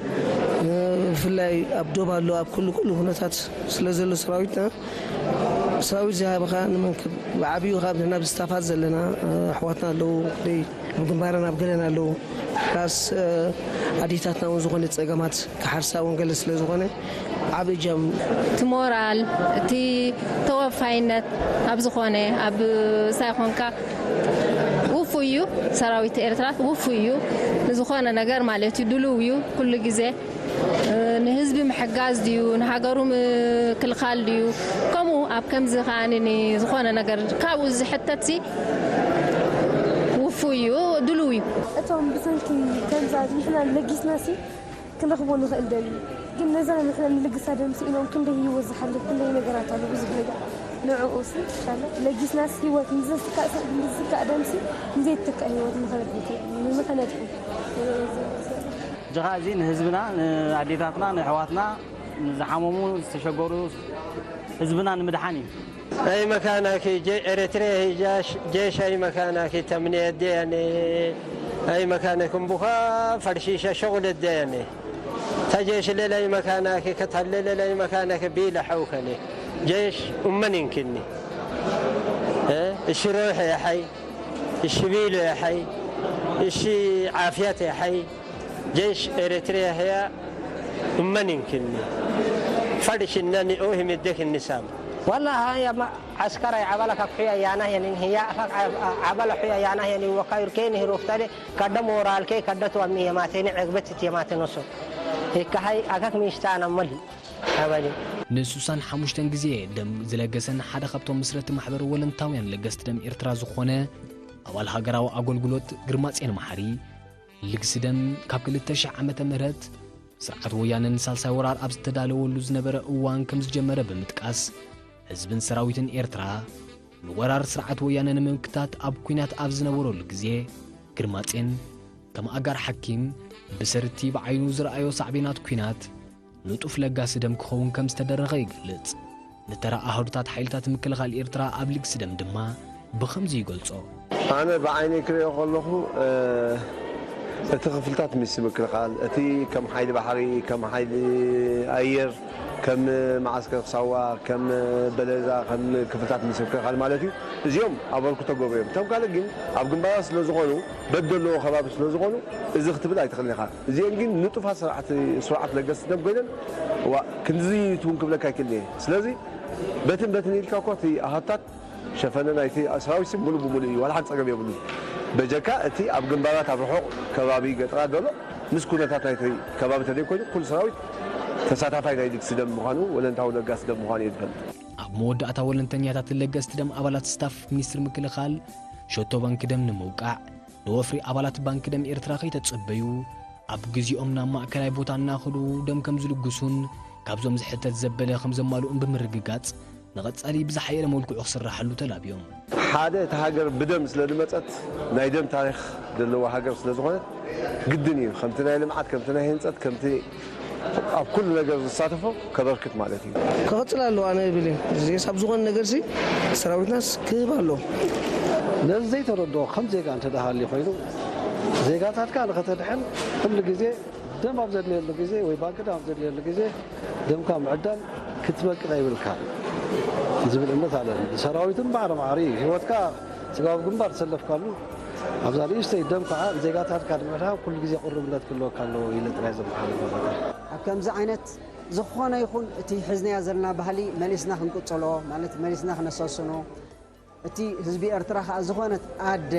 ብፍላይ ኣብ ዶብ ኣሎ፣ ኣብ ኩሉ ኩሉ ኩነታት ስለ ዘሎ ሰራዊትና ሰራዊት ዝሃበኻ ንመንክብ ብዓብዩ ካብ ንሕና ብስታፋት ዘለና ኣሕዋትና ኣለዉ፣ ክንደይ ኣብ ግንባርን ኣብ ገለን ኣለዉ። ፕላስ ኣዴታትና እውን ዝኾነ ፀገማት ክሓርሳ እውን ገለ ስለ ዝኾነ ዓብ እጃም። እቲ ሞራል፣ እቲ ተወፋይነት ኣብ ዝኾነ ኣብ ሳይኾንካ ውፉይ እዩ። ሰራዊት ኤርትራ ውፉይ እዩ ንዝኾነ ነገር ማለት እዩ። ድልው እዩ ኩሉ ግዜ ንህዝቢ ምሕጋዝ ድዩ፣ ንሃገሩ ምክልኻል ድዩ፣ ከምኡ ኣብ ከምዚ ከኣ ንዝኾነ ነገር ካብኡ ዝሕተትሲ ውፉይ እዩ፣ ድሉው እዩ። እቶም ብሰንኪ ከምዛ ንሕና ለጊስናሲ ክንረኽቦ ንኽእል ደም እዩ። ግን ነዛ ንሕና ንልግሳ ደም ስኢኖም ክንደይ ህይወት ዝሓልፍ ክንደይ ነገራት ኣሎ ብዙሕ ነገር። ንዕኡሲ ኢንሻላ ለጊስናስ ህይወት ንዘዝካእ ሰብ ንዝካእ ደምሲ ንዘይትተካእ ህይወት ንኸነድሕን ንኸነድሕን ጅኻ እዚ ንህዝብና ንኣዴታትና ንኣሕዋትና ንዝሓመሙ ዝተሸገሩ ህዝብና ንምድሓን እዩ። أي مكانك جي إريتريا هي جاش جيش أي مكانك تمني الدياني أي مكانك بخا فرشيشة شغل الدياني تجيش ليل أي مكانك كتل ليل أي مكانك بيلا حوكني جيش أمنين كني إيه الشروح يا حي الشبيل يا حي الشي عافية يا حي جيش إريتريا هي أمنين كني فرش إنني أوهم الدك النسام والله هاي ما عسكر عبالك حيا يا نهي هي عبالك حيا يا نهي وكاير كينه روفتالي كدم ورالكي كدت ومي يماتيني عقبت يماتي نصو هيك هاي أكاك ميشتانا ملي أبدي ንሱሳን ሓሙሽተን ግዜ ደም ዝለገሰን ሓደ ካብቶም ምስረቲ ማሕበር ወለንታውያን ለገስቲ ደም ኤርትራ ዝኾነ ኣባል ሃገራዊ ኣገልግሎት ግርማጽዮን መሓሪ ልግሲ ደም ካብ ክልተ ሽሕ ዓመተ ምህረት ስርዓት ወያነ ንሳልሳይ ወራር ኣብ ዝተዳለወሉ ዝነበረ እዋን ከም ዝጀመረ ብምጥቃስ ህዝብን ሰራዊትን ኤርትራ ንወራር ስርዓት ወያነ ንምምክታት ኣብ ኲናት ኣብ ዝነበረሉ ግዜ ግርማጼን ከም ኣጋር ሓኪም ብሰርቲ ብዓይኑ ዝረኣዮ ሳዕቤናት ኲናት ንጡፍ ለጋሲ ደም ክኸውን ከም ዝተደረኸ ይገልጽ። ንተራ ኣሃዱታት ሓይልታት ምክልኻል ኤርትራ ኣብ ልግሲ ደም ድማ ብኸምዚ ይገልጾ። ኣነ ብዓይነይ ክሪኦ ከለኹ እቲ ክፍልታት ምስ ምክልኻል እቲ ከም ሓይሊ ባሕሪ ከም ሓይሊ ኣየር ከም መዓስከር ሳዋ ከም በለዛ ከም ክፍልታት ምስ ምክልኻል ማለት እዩ። እዚኦም ኣበርክቶ ገብሩ እዮም። እቶም ካልእ ግን ኣብ ግንባራት ስለ ዝኾኑ በቲ ዘለዎ ከባቢ ስለ ዝኾኑ እዚ ክትብል ኣይትኽእልን ኢኻ። እዚአን ግን ንጡፋት ስርዓት ለገስቲ ደም ኮይነን ዋ ክንድዚ ትውን ክብለካ ኣይክእልን እየ። ስለዚ በትን በትን ኢልካ እኮ እቲ ኣሃታት ሸፈነ ናይቲ ሰራዊት ሲ ሙሉእ ብሙሉእ እዩ፣ ዋላ ሓንቲ ጸገም የብሉን። በጀካ እቲ ኣብ ግንባራት ኣብ ርሑቕ ከባቢ ገጠራት ዘሎ ምስ ኩነታት ናይቲ ከባቢ ተደይ ኮይኑ ኩሉ ሰራዊት ተሳታፋይ ናይ ልግሲ ደም ምዃኑ ወለንታዊ ለጋሲ ደም ምዃኑ እየ ዝፈልጥ። ኣብ መወዳእታ ወለንተኛታት ለገስቲ ደም ኣባላት ስታፍ ሚኒስትሪ ምክልኻል ሸቶ ባንኪ ደም ንምውቃዕ ንወፍሪ ኣባላት ባንኪ ደም ኤርትራ ከይተጸበዩ ኣብ ግዜኦም ናብ ማእከላይ ቦታ እናኸዱ ደም ከም ዝልግሱን ካብዞም ዝሕተት ዘበለ ከም ዘማልኡን ብምርግጋጽ ንቐጻሊ ብዝሓየለ መልክዑ ክስራሓሉ ተላብዮም። ሓደ እታ ሃገር ብደም ስለ ዝመጸት ናይ ደም ታሪኽ ዘለዋ ሃገር ስለ ዝኾነት ግድን እዩ ከምቲ ናይ ልምዓት ከምቲ ናይ ህንጸት ከምቲ ኣብ ኩሉ ነገር ዝሳተፎ ከበርክት ማለት እዩ። ክቕጽል ኣለዎ ኣነ ይብል እየ። ዜስ ኣብ ዝኾነ ነገር ሲ ሰራዊትናስ ክህብ ኣለዎ። ነዚ ዘይተረድኦ ከም ዜጋ እንተ ደኣ ሃልዩ ኮይኑ ዜጋታትካ ንኸተድሕን ኩሉ ግዜ ደም ኣብ ዘድልየሉ ግዜ ወይ ባንክ ደም ኣብ ዘድልየሉ ግዜ ደምካ ምዕዳል ክትበቅቕ የብልካን ዝብል እምነት ኣለኒ። ንሰራዊትን ማዕረ ማዕረ እዩ። ህይወትካ ስጋብ ኣብ ግንባር ዝሰለፍካሉ ኣብዛ ንእሽተይ ደም ከዓ ንዜጋታትካ ንምዕዳል ኩሉ ግዜ ቅሩብነት ክህልወካ ኣለዎ ኢለ ጥራይ ዘመሓላልፎ ነገር። ኣብ ከምዚ ዓይነት ዝኾነ ይኹን እቲ ሒዝናዮ ዘለና ባህሊ መሊስና ክንቅጽሎ ማለት መሊስና ክነሰስኖ እቲ ህዝቢ ኤርትራ ከኣ ዝኾነት ኣደ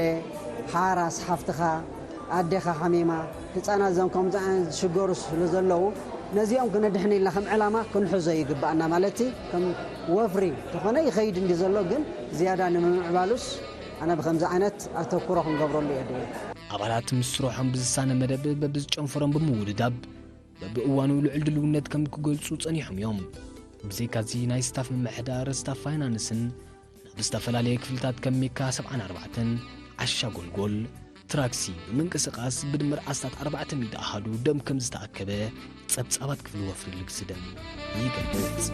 ሓራስ ሓፍትኻ ኣዴኻ ሓሚማ ህጻናት ዘም ከምዚ ዓይነት ዝሽገሩ ስለ ዘለዉ ነዚኦም ክነድሕን ኢልና ከም ዕላማ ክንሕዞ ይግባኣና ማለት ከም ወፍሪ ተኾነ ይኸይድ እንዲ ዘሎ ግን ዝያዳ ንምምዕባሉስ ኣነ ብከምዚ ዓይነት ኣተኩሮ ክንገብረሉ እየ ድብል። ኣባላት ምስ ስርሖም ብዝሳነ መደብ በብዝጨንፈሮም ብምውድዳብ በብእዋኑ ልዑል ድልውነት ከም ክገልጹ ጸኒሖም እዮም። ብዘይካዚ ናይ ስታፍ ምምሕዳር፣ ስታፍ ፋይናንስን ናብ ዝተፈላለየ ክፍልታት ከም ሜካ ሰብዓን ኣርባዕተን፣ ዓሻ ጎልጎል፣ ትራክሲ ምንቅስቓስ ብድምር ኣስታት ኣርባዕተ ሚእቲ ኣሃዱ ደም ከም ዝተኣከበ ጸብጻባት ክፍሊ ወፍሪ ልግሲ ደም ይገልጽ።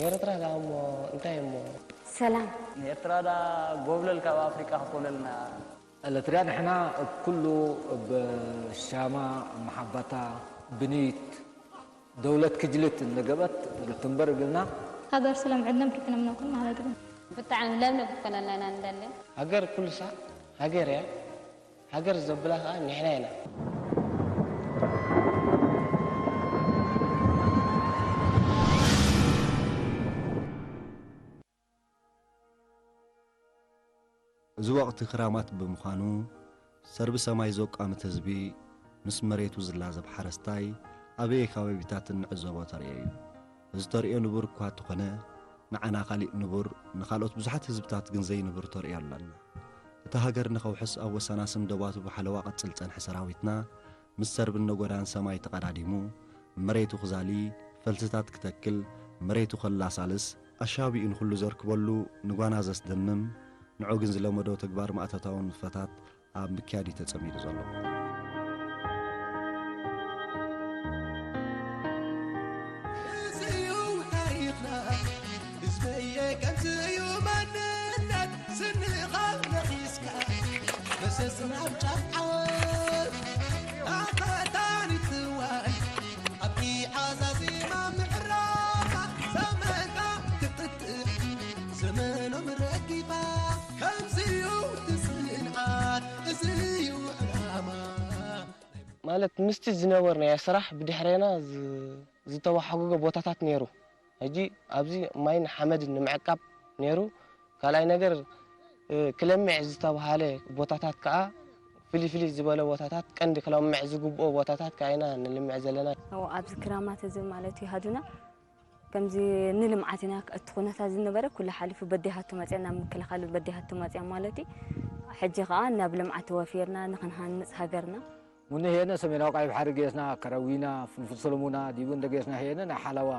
ኤርትራ ደኣ እሞ እንታይ እሞ? ሰላም። ንኤርትራ ደኣ ጎብለል ካብ ኣፍሪቃ ክኮነልና። ኤርትራ ንሕና እብ ኩሉ እብ ሻማ፣ እብ መሓባታ፣ ብንይት፣ ደውለት ክጅልት እንደገበት ግትንበር እግልና። ሃገር ስለም ዕድነ ብርክነ ምነኩን ማለት ግን። ብጣዕሚ ለምለም ክትኮነልና ኢና ንደሊ። ሃገር ኩሉ ሳዕ ሃገር እያ። ሃገር ዘብላ ከኣ ንሕና ኢና። እዚ ወቕቲ ክራማት ብምዃኑ፣ ሰርቢ ሰማይ ዘቋምት ህዝቢ፣ ምስ መሬቱ ዝላዘብ ሓረስታይ፣ ኣበየ ከባቢታት እንዕዘቦ ተርእዮ እዩ። እዚ ተርእዮ ንቡር እኳ እንተኾነ፣ ንዓና ካሊእ ንቡር፣ ንኻልኦት ብዙሓት ህዝብታት ግን ዘይንቡር ተርእዮ ኣላና። እታ ሃገር ንኸውሕስ ኣብ ወሰናስን ዶባቱ ብሓለዋ ቅጽል ጸንሐ ሰራዊትና፣ ምስ ሰርብን ነጎዳን ሰማይ ተቐዳዲሙ፣ መሬቱ ክዛሊ፣ ፈልስታት ክተክል፣ መሬቱ ከላሳልስ፣ ኣሻቢኡ ንኹሉ ዘርክበሉ ንጓና ዘስደምም፣ ንዑ ግን ዝለመዶ ተግባር ማእቶታዊ ንጥፈታት ኣብ ምክያድ እዩ ተጸሚዱ ዘሎ። እዚ እዩ ታሪኽና፣ ህዝበየ ከምዚ እዩ መንነት፣ ስንኻ ነኺስካ፣ መሰስ ናብ ጫፍ ዓወት፣ ኣኸታኒትዋይ፣ ኣብቲ ዓዛዚማ ምዕራባ፣ ዘመንካ ክትጥጥዕ፣ ዘመኖም ረጊፋ፣ ከምዚ እዩ እቲ ጽንዓት፣ እዚ እዩ ዕላማ። ማለት ምስቲ ዝነበርናዮ ስራሕ ብድሕሬና ዝ-፣ ዝተወሓጎገ ቦታታት ነይሩ። ሕጂ ኣብዚ ማይን ሓመድን ንምዕቃብ ነይሩ። ካልኣይ ነገር፣ እ፣ ክለምዕ ዝተባሃለ ቦታታት ከኣ ፍልይ ፍልይ ዝበለ ቦታታት፣ ቀንዲ ክለምዕ ዝግብኦ ቦታታት ከኣ ኢና ንልምዕ ዘለና። እዎ፣ ኣብዚ ክራማት እዚ ማለት እዩ ሃዱና ከምዚ ንልምዓት ኢና፣ እቲ ኩነታት ዝነበረ ኩሉ ሓሊፉ በዲሃቶ መጽያ፣ ናብ ምክልኻል በዲሃቶ መጽያ ማለት እዩ። ሕጂ ከኣ ናብ ልምዓት ተወፊርና ንኽንሃንጽ ሃገርና። ሙነ ሄነ ሰሜናዊ ቀይሕ ባሕሪ ጌስና፣ ከረዊና፣ ፍልፍል ሰለሙና፣ ዲቡ እንደ ጌስና ሄነ ናይ ሓለዋ።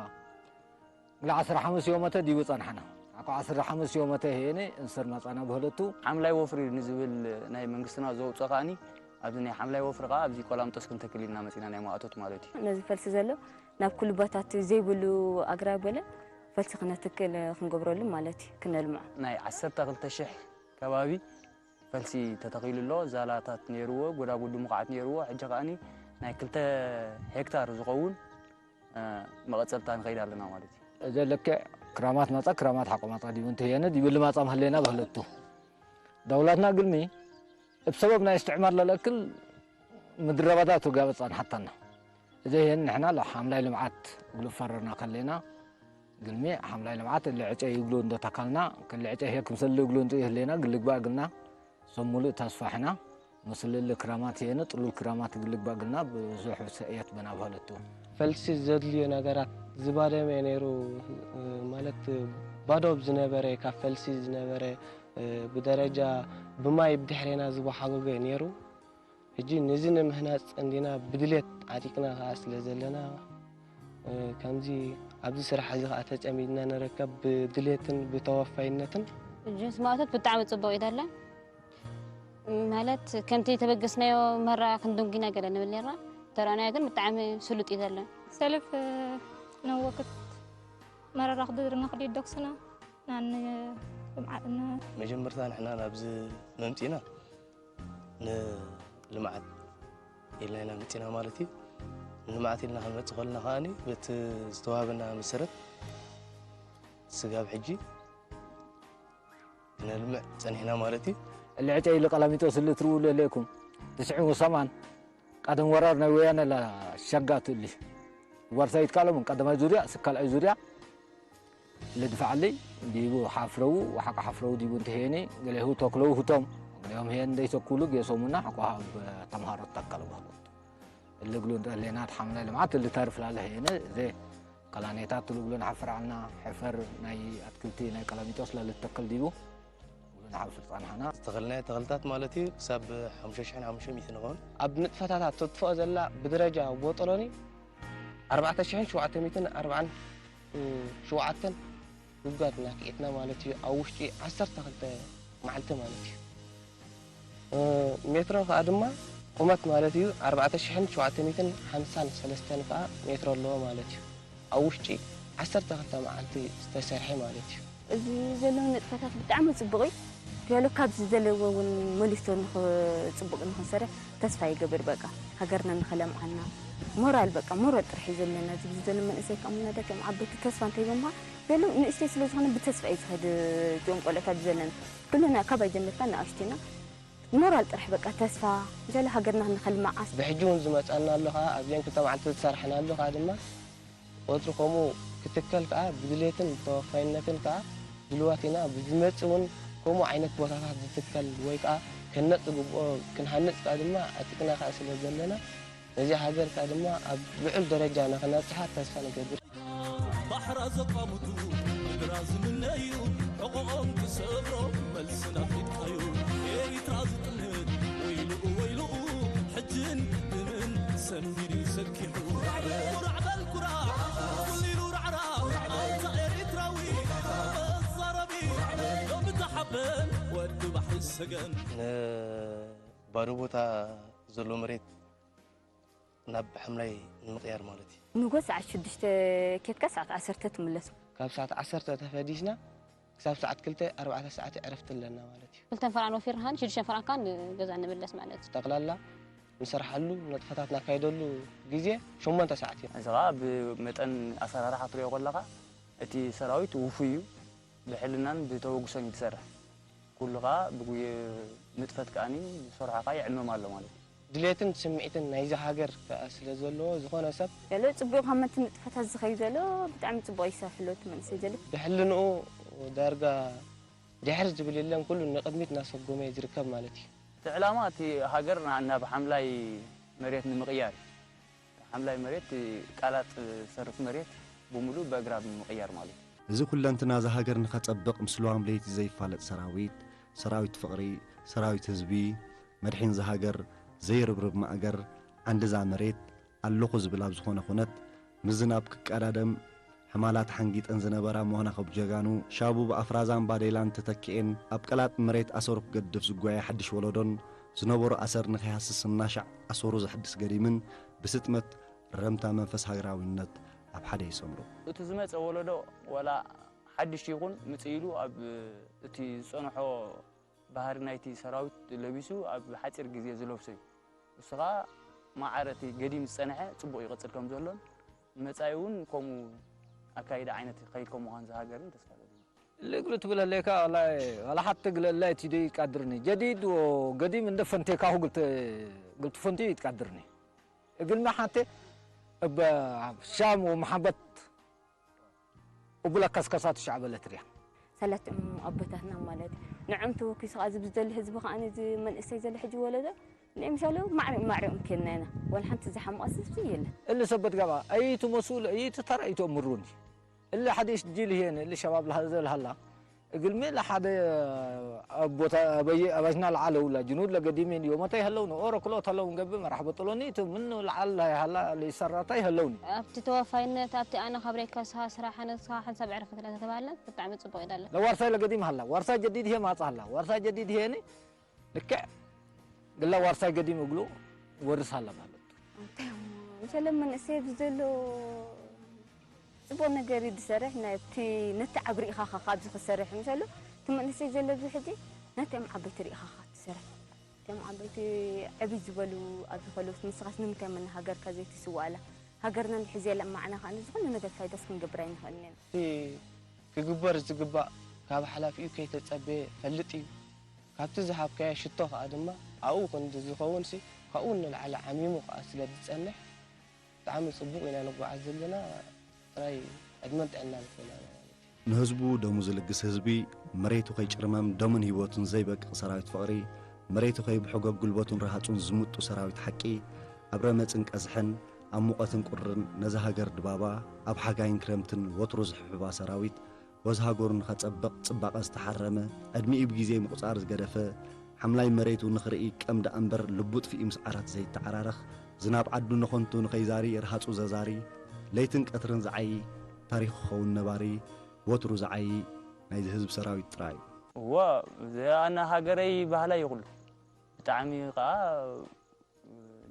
ግላ ዓሰርተ ሓሙስ ዮመተ ዲቡ ጸንሓና። ኣኮ ዓሰርተ ሓሙስ ዮመተ ሄነ እንስር መጻና በህለቱ። ሓምላይ ወፍሪ ንዝብል ናይ መንግስትና ዘውጽኦ ከኣኒ፣ ኣብዚ ናይ ሓምላይ ወፍሪ ከኣ ኣብዚ ቆላምጦስ ክንተክል ኢልና መጺና ናይ ማእቶት ማለት እዩ። ነዚ ፈልሲ ዘሎ ናብ ኩሉ ቦታት ዘይብሉ ኣግራብ ገለ ፈልሲ ክነትክል ክንገብረሉ ማለት እዩ፣ ክነልምዖ። ናይ ዓሰርተ ክልተ ሽሕ ከባቢ ፈልሲ ተተኺሉ ኣሎ። ዛላታት ነይርዎ፣ ጎዳጉዲ ሙኻዓት ነይርዎ። ሕጂ ከኣኒ ናይ ክልተ ሄክታር ዝኸውን፣ እ፣ መቐጸልታ ንኸይድ ኣለና ማለት እዩ። እዘ ልክዕ ክራማት ማጻ፣ ክራማት ሓቆ ማጻ ዲቡ እንተየነ ዲብል ማጻ ማህሌና በህለቱ። ዳውላትና ግልሚ እብ ሰበብ ናይ እስትዕማር ለለክል ምድረ በዳ ትጋበ ጸንሓታና። እዚ ይህን ንሕና ለሓምላይ ልምዓት እግሉ ፈረርና ከሌና፣ ግልሚ ሓምላይ ልምዓት እለ ዕጨ ይግሉ እንዶ ተካልና፣ ክል ዕጨ ህየ ክምሰል እግሉ እንዶ ይህሌና፣ ግልግባ እግልና፣ ሰብ ሙሉእ ተስፋ ሕና፣ ምስል እለ ክራማት ህየነ፣ ጥሉል ክራማት ግልግባ እግልና፣ ብዙሕ ሰእየት በናብሃለቱ። ፈልሲ ዘድልዮ ነገራት ዝባደመ ነይሩ፣ ማለት ባዶ ዝነበረ፣ ካብ ፈልሲ ዝነበረ፣ ብደረጃ ብማይ ብድሕሬና ዝወሓጎገ ነይሩ። ሕጂ ነዚ ንምህናጽ ጸንዲና ብድሌት ዓጢቕና ከኣ ስለ ዘለና፣ እ፣ ከምዚ ኣብዚ ስራሕ እዚ ከኣ ተጸሚድና ንርከብ ብድሌትን ብተወፋይነትን። ሕጂ ስማእቶት ብጣዕሚ ጽቡቕ እዩ ዘሎ። ማለት ከምቲ ተበገስናዮ መራ ክንድንጉና ገለ ንብል ነርና። ተረኣናዮ ግን ብጣዕሚ ስሉጥ እዩ ዘሎ። ሰልፍ፣ እ፣ ነወክት መረራ ክድርና ክዲ ዶክስና ናን ልምዓትና። መጀመርታ ንሕና ናብዚ መምጺና ንልምዓት ኢልና ኢና መጺና ማለት እዩ። ንልምዓት ኢልና ክንመጽእ ከለና ከኣኒ በቲ ዝተዋህበና መሰረት ስጋብ ሕጂ ክነልምዕ ጸኒሕና ማለት እዩ። ልዕጨ ኢሉ ቀላሚጦስ እሊ ትርኡ ለለይኩም ትስዕን ወሰማን ቀደም ወራር ናይ ወያነ ላ ሸጋቱ እሊ ዋርሳይት ካለሙን ቀደማይ ዙርያ ስካልኣይ ዙርያ ልድፋዕለይ ዲቡ ሓፍረው፣ ሓቂ ሓፍረው ዲቡ እንተሄኒ፣ ገለ ህው ተክለው ህቶም፣ ገሊኦም ሄን እንደይተኩሉ ጌሶሙና ሓቋ ኣብ ተምሃሮ ተከለ ባህጎት። እልግሉ እንተሌና ተሓምለ ልምዓት ልተርፍ ላለ ሄነ፣ ዘ ቀላኔታት ትልግሉ ንሓፍር ዓልና፣ ሕፈር ናይ ኣትክልቲ ናይ ቀላሚጦስ ለልተከል ዲቡ፣ ንሓፍር ጻንሓና። ዝተኸልናዮ ተኽልታት ማለት እዩ፣ ክሳብ ሓሙሽተ ሽሕን ሓሙሽተ ሚእትን ንኸውን። ኣብ ንጥፈታታት ተጥፍኦ ዘላ ብደረጃ ቦጠሎኒ ኣርባዕተ ሽሕን ሸውዓተ ሚእትን ኣርባዓን ሸውዓተን ጉድጓድ እናክዒትና ማለት እዩ። ኣብ ውሽጢ ዓሰርተ ክልተ መዓልቲ ማለት እዩ። እ፣ ሜትሮ ከኣ ድማ ቁመት ማለት እዩ ኣርባዕተ ሽሕን ሸውዓተ ሚእትን ሓምሳን ሰለስተን ከኣ ሜትሮ ኣለዎ ማለት እዩ። ኣብ ውሽጢ ዓሰርተ ክልተ መዓልቲ ዝተሰርሐ ማለት እዩ። እዚ ዘለዉ ንጥፈታት ብጣዕሚ ጽቡቕ እዩ። ገለ ካብዚ ዘለዎ እውን መሊሱ ንኽ-፣ ጽቡቕ ንኽንሰርሕ ተስፋ ይገብር። በቃ ሃገርና ንኸለምዓና ሞራል፣ በቃ ሞራል ጥራሕ እዩ ዘለና። እዚ ዘሎ መንእሰይ ከምኡ ነደከም ዓበይቲ ተስፋ እንታይ ብምሃ ዘሎ ንእሽተይ ስለ ዝኾነ ብተስፋ እዩ ዝኸድ። እዞም ቆልዑታት ዘለና ኩልና ካባይ ጀሚርካ ንኣሽቱና ሞራል ጥራሕ በቃ ተስፋ ዘለ ሃገርና ንኸልምዓስ። ብሕጂ እውን ዝመጻና ኣሎ ከኣ ኣብዘን ክልተ መዓልቲ ዝሰርሐናሉ ከኣ ድማ ወትሩ ከምኡ ክትከል ከኣ ብድሌትን ብተወፋይነትን ከኣ ድልዋት ኢና። ብዝመጽእ እውን ከምኡ ዓይነት ቦታታት ዝትከል ወይ ከኣ ክህነጽ ዝግብኦ ክንሃንጽ ከኣ ድማ ዓጢቕና ከኣ ስለ ዘለና ነዚ ሃገር ከኣ ድማ ኣብ ልዑል ደረጃ ንኽነብጽሓ ተስፋ ንገብር። ባሕራ ዘቃሙቱ እግራ ዝምነዩ ሕቆኦም ክሰብሮ መልስና ሒድካዩ ኤሪትራ ዝጥልት ወይልኡ ወይልኡ ሕጅን ቅድምን ሰንቢዱ ሰኪሑ ኩራዕ በል ኩራዕ ኩሊሉ ራዕራዕ ኣንታ ኤሪትራዊ መዛረቢ ሎሚ ተሓበን ወዲ ባሕሪ ሰገን። ንባዶ ቦታ ዘሎ መሬት ናብ ሓምላይ ንምቕያር ማለት እዩ። ንጎ ሰዓት ሽዱሽተ ኬድካ ሰዓት ዓሰርተ ትምለስ። ካብ ሰዓት ዓሰርተ ተፈዲስና ክሳብ ሰዓት ክልተ ኣርባዕተ ሰዓት ዕረፍቲ ኣለና ማለት እዩ። ክልተ ፈራን ወፊርካን ሽዱሽተ ፈራንካን ገዛ ንምለስ ማለት እዩ። ጠቕላላ ንሰርሓሉ ንጥፈታት ናካይደሉ ግዜ ሸሞንተ ሰዓት እዩ። እዚ ኸኣ ብመጠን ኣሰራርሓ ክትሪኦ ከለኻ እቲ ሰራዊት ውፉይ እዩ። ብሕልናን ብተበግሶን እዩ ዝሰርሕ። ኩሉ ኸኣ ብጉ-፣ ንጥፈት ከኣኒ ዝሰርሖ ኸኣ ይዕመም ኣሎ ማለት እዩ። ድሌትን ስምዒትን ናይዚ ሃገር ከኣ ስለ ዘለዎ፣ ዝኾነ ሰብ ገለ ጽቡቕ ካብ መንቲ ንጥፈታት ዝኸዩ ዘሎ ብጣዕሚ ጽቡቕ ይሰርሕ ኣሎ እቲ መንእሰይ ዘሎ። ብሕልንኡ ዳርጋ ድሕር ዝብል የለን፣ ኩሉ ንቕድሚት እናሰጎመ እዩ ዝርከብ ማለት እዩ። እቲ ዕላማ እቲ ሃገር ና-፣ ናብ ሓምላይ መሬት ንምቕያር እዩ። ሓምላይ መሬት፣ ቃላጥ ዝተርፍ መሬት ብምሉእ ብኣግራብ ምቕያር ማለት እዩ። እዚ ኩለንትና እዛ ሃገር ንኸጸብቕ ምስ ልዋም ለይቲ ዘይፋለጥ ሰራዊት፣ ሰራዊት ፍቕሪ፣ ሰራዊት ህዝቢ፣ መድሒን እዛ ሃገር፣ ዘይርብርብ ማእገር፣ ዓንዲ እዛ መሬት፣ ኣለኹ ዝብል ኣብ ዝኾነ ኩነት፣ ምዝናብ ክቀዳደም፣ ሕማላት ሓንጊጠን ዝነበራ ሞህና ከብ ጀጋኑ፣ ሻቡ ብኣፍራዛን ባዴላን ተተኪኤን፣ ኣብ ቀላጥ መሬት ኣሰሩ ክገድፍ ዝጓየ ሓድሽ ወለዶን፣ ዝነበሮ ኣሰር ንኸይሃስስ እናሻዕ ኣሰሩ ዘሕድስ ገዲምን፣ ብስጥመት ረምታ መንፈስ ሃገራዊነት ኣብ ሓደ ይሰምሩ። እቲ ዝመጸ ወለዶ ዋላ ሓድሽ ይኹን ምጽእ ኢሉ ኣብ እቲ ዝጸንሖ ባህሪ ናይቲ ሰራዊት ለቢሱ ኣብ ሓጺር ግዜ ዝለብሶ እዩ። እሱ ኸኣ ማዕረ እቲ ገዲም ዝጸንሐ ጽቡቕ ይቕጽል ከም ዘሎን ንመጻኢ እውን ከምኡ ኣካይዳ ዓይነት ይኸይድ ከም ምዃን ዝሃገርን ተስፋ ኣለኒ። ልግሉ ትብለለይ ከኣ ዋላ፣ ዋላ ሓንቲ ግለላይ እቲ ዶ ይቃድርኒ። ጀዲድ ወገዲም እንደ ፈንቴካሁ ግልተ፣ ግልተ ፈንቴ ይትቃድርኒ። እግልሚ ሓንቴ እበ ሻም ወመሓበት እቡላ ከስከሳቱ ሻዕበለት ርያ። ሰለትም ኣቦታትና ማለት ንዕም ተወኪሱ ከኣ ዝብዝ ዘሎ ህዝቢ ከኣ እዚ መንእሰይ ዘሎ ሕጂ ወለዶ ንእምሻሎ ማዕሪኦም ማዕሪኦም ኬንና ኢና። ወላ ሓንቲ ዝሓምቐ ህዝቢ የለን። እሊ ሰበት ጋባ ኣይትመስሉ፣ ኣይትተራእዩ ተእምሩኒ። እሊ ሓዲሽ ጂል ይሄን፣ እሊ ሸባብ ለሃ-፣ ዘልሃላ። እግልሚ ለሓደ ኣብ ቦታ ኣበየ ኣባጅና ለዓለ ውላ ጅኑድ ለገዲሜን ዮመታ ይሃለውን ኦሮ ክሎ ተለውን ገብ መራሕ በጥሎኒ ቱ ምን ለዓል ሃላ ለይሰራታ ይሃለውኒ። ኣብቲ ተወፋይነት፣ ኣብቲ ኣነ ከብረይ ከስኻ ስራሕን እስኻ ሓንሳብ ዕረፍት ለተተባህለ ብጣዕሚ ጽቡቕ ይደለ። ለዋርሳይ ለገዲም ሃላ፣ ዋርሳይ ጀዲድ ይሄ ማጻ ሃላ፣ ዋርሳይ ጀዲድ ይሄኒ ልክዕ ግላ ዋርሳይ ገዲም እግሉ ወርስ ሃላ ማለት። እንታይ እሞ፣ ምሸለ መንእሰይ ኣብዚ ዘሎ ጽቡቕ ነገር እዩ ዝሰርሕ፣ ናብቲ፣ ነቲ ዓቢ ርኢኻ ኻ ኣብዚ ክሰርሕ ምሸሎ፣ እቲ መንእሰይ ዘሎ ኣብዚ ሕጂ ነቶም ዓበይቲ ርኢኻ ኻ ትሰርሕ። እቶም ዓበይቲ ዕብይ ዝበሉ ኣብዚ ከለውስ ንስኻስ ንምንታይ መን ሃገርካ ዘይትስዋኣላ? ሃገርና ንሕዝየላ እማዕና ከኣ ዝኾነ ነገር ፋይዳስ ክንገብር ኣይንኽእልን ኢና። እቲ ክግበር ዝግባእ ካብ ሓላፊኡ ከይተጸበየ ፈልጥ እዩ። ካብቲ ዝሃብካዮ ሽቶ ከኣ ድማ ኣብኡ ክንዲ ዝኸውንሲ ካብኡ ንላዕሊ ዓሚሙ ከኣ ስለ ዝጸንሕ ብጣዕሚ ጽቡቕ ኢና ንጓዓዝ ዘለና። ጥራይ ዕድመን ጥዕናን ይኹነና ማለት እዩ። ንህዝቡ ደሙ ዝልግስ ህዝቢ፣ መሬቱ ከይጭርመም ደሙን ህይወቱን ዘይበቅቕ ሰራዊት ፍቕሪ፣ መሬቱ ከይብሕጎ ብጉልበቱን ረሃጹን ዝምጡ ሰራዊት ሓቂ፣ ኣብ ረመጽን ቀዝሕን፣ ኣብ ሙቐትን ቁርን ነዛ ሃገር ድባባ፣ ኣብ ሓጋይን ክረምትን ወትሩ ዝሕብሕባ ሰራዊት፣ ወዝ ሃገሩ ንኸጸብቕ ጽባቐ ዝተሓረመ፣ ዕድሚኡ ብግዜ ምቑጻር ዝገደፈ፣ ሓምላይ መሬቱ ንኽርኢ ቀም ደኣ እምበር ልቡ ጥፊኡ ምስ ዓራት ዘይተዓራረኽ፣ ዝናብ ዓዱ ንኸንቱ ንኸይዛሪ ርሃጹ ዘዛሪ፣ ለይትን ቀትርን ዝዓዪ፣ ታሪኹ ክኸውን ነባሪ፣ ወትሩ ዝዓዪ ናይዚ ህዝቢ ሰራዊት ጥራይ እዩ። እወ፣ እዚ ኣነ ሃገረይ ባህላይ እዩ ኩሉ። ብጣዕሚ ከኣ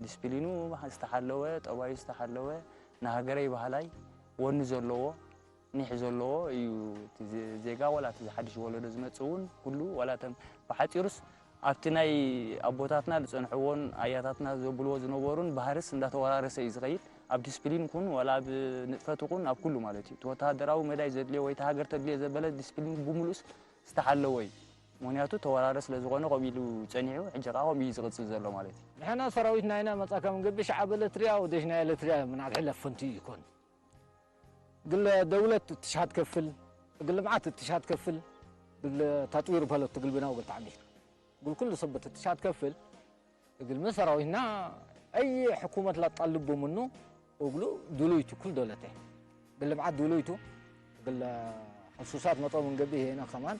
ዲስፕሊኑ ዝተሓለወ፣ ጠባዩ ዝተሓለወ፣ ንሃገረይ ባህላይ ወኒ ዘለዎ፣ ኒሕ ዘለዎ እዩ። እቲ ዜ-፣ ዜጋ ዋላ እቲ ሓድሽ ወለዶ ዝመጽእ እውን ኩሉ ዋላ እቶም ብሓጺሩስ ኣብቲ ናይ ኣቦታትና ዝጸንሕዎን ኣያታትና ዘብልዎ ዝነበሩን ባህርስ እንዳተወራረሰ እዩ ዝኸይድ። ኣብ ዲስፕሊን ኩን ዋላ ኣብ ንጥፈት ኩን ኣብ ኩሉ ማለት እዩ። እቲ ወተሃደራዊ መዳይ ዘድልዮ ወይ እቲ ሃገር ተድልዮ ዘበለ ዲስፕሊን ብምሉእስ ዝተሓለወ እዩ። ምኽንያቱ ተወራረ ስለ ዝኾነ ከምኡ ኢሉ ጸኒሑ፣ ሕጂ ከኣ ከምኡ እዩ ዝቕጽል ዘሎ ማለት እዩ። ንሕና ሰራዊት ናይና መጻ ከም ገቢ ሸዓ በለ ትሪያ ወደሽ ናይ ኤለትሪያ ምናት ሕለፍ ፈንቱ ይኮን። ግለ ደውለት ትሻት ከፍል፣ ግል ልምዓት ትሻት ከፍል፣ ግል ታጥዊር ፓሎት ግል ብናው ግል ታዕሚር። ግል ኩሉ ሰበት ትሻት ከፍል፣ እግል ምን ሰራዊትና ኣይ ሕኩመት ላጣልቡ ምኑ እግሉ ዱሉይቱ ኩል ዶለተ። እግል ልምዓት ዱሉይቱ፣ እግል ሕሱሳት መጠው ምን ገቢ ሄና ከማን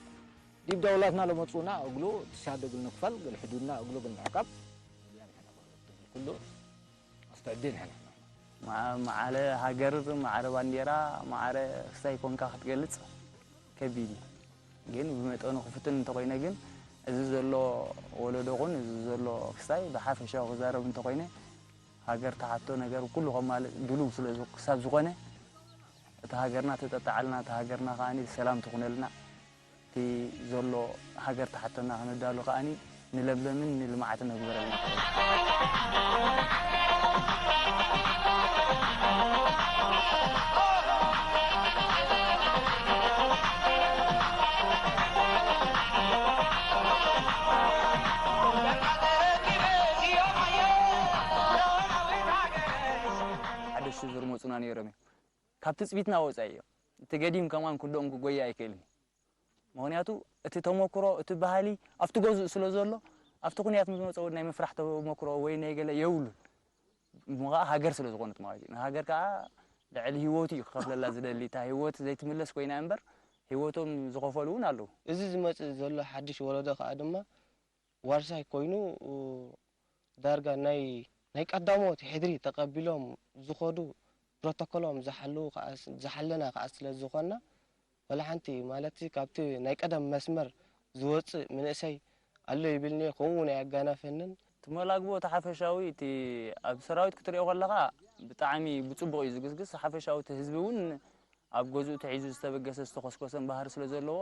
ዲብ ደውላትና ለመጹና እግሉ ትሻድ እግል ንክፈል፣ እግል ሕዱድና እግሉ እግል ምሕቃብ። ኩሉ ኣስተዕዲን ሕና። መዓ-፣ መዓረ ሃገር፣ መዓረ ባንዴራ፣ መዓረ ክስታይ ኮንካ ክትገልጽ ከቢድ እዩ። ግን ብመጠኑ ክፍትን እንተኾይነ ግን፣ እዚ ዘሎ ወለዶ ኹን፣ እዚ ዘሎ ክስታይ ብሓፈሻዊ ክዛረብ እንተኾይነ፣ ሃገር ተሓቶ ነገር ኩሉ ከማልእ ድሉው ስለ ዝ-፣ ክሳብ ዝኾነ፣ እታ ሃገርና ተጠጣዓልና፣ እታ ሃገርና ከኣኒ ሰላም ትኹነልና፣ እቲ ዘሎ ሃገር ተሓቶና ክነዳሉ ከኣኒ ንለምለምን ንልምዓትን ነግበረልና። ሓደሽቲ ዝርመጹና ነይሮም እዮም። ካብ ትጽቢትና ወጻኢ እዮም። እቲ ገዲም ከማን ኩሎም ክጎየ ኣይክእልን እዩ። ምኽንያቱ እቲ ተመክሮ፣ እቲ ባህሊ ኣብቲ ገዝኡ ስለ ዘሎ፣ ኣብቲ ኩንያት ምስ መጸ እውን ናይ ምፍራሕ ተመክሮ ወይ ናይ ገለ የብሉን። እሞ ኸኣ ሃገር ስለ ዝኾነት ማለት እዩ። ንሃገር ከኣ ልዕሊ ህይወቱ እዩ ክኸፍለላ ዝደሊ። እታ ህይወት ዘይትምለስ ኮይና እምበር፣ ህይወቶም ዝኸፈሉ እውን ኣለዉ። እዚ ዝመጽእ ዘሎ ሓድሽ ወለዶ ከኣ ድማ ዋርሳይ ኮይኑ፣ ዳርጋ ናይ፣ ናይ ቀዳሞት ሕድሪ ተቐቢሎም ዝኸዱ፣ ፕሮቶኮሎም ዝሓልዉ ከኣ ስ-፣ ዝሓለና ከኣ ስለ ዝኾንና፣ ወላ ሓንቲ፣ ማለትሲ ካብቲ ናይ ቀደም መስመር ዝወጽእ መንእሰይ ኣሎ ይብልኒ፣ ከምኡ እውን ኣያጋናፈንን። እቲ መላግቦ እቲ ሓፈሻዊ፣ እቲ ኣብ ሰራዊት ክትሪኦ ከለኻ ብጣዕሚ ብጽቡቕ እዩ ዝግስግስ። ሓፈሻዊ እቲ ህዝቢ እውን ኣብ ገዝኡ ተሒዙ ዝተበገሰ ዝተኾስኮሰን ባህሪ ስለ ዘለዎ፣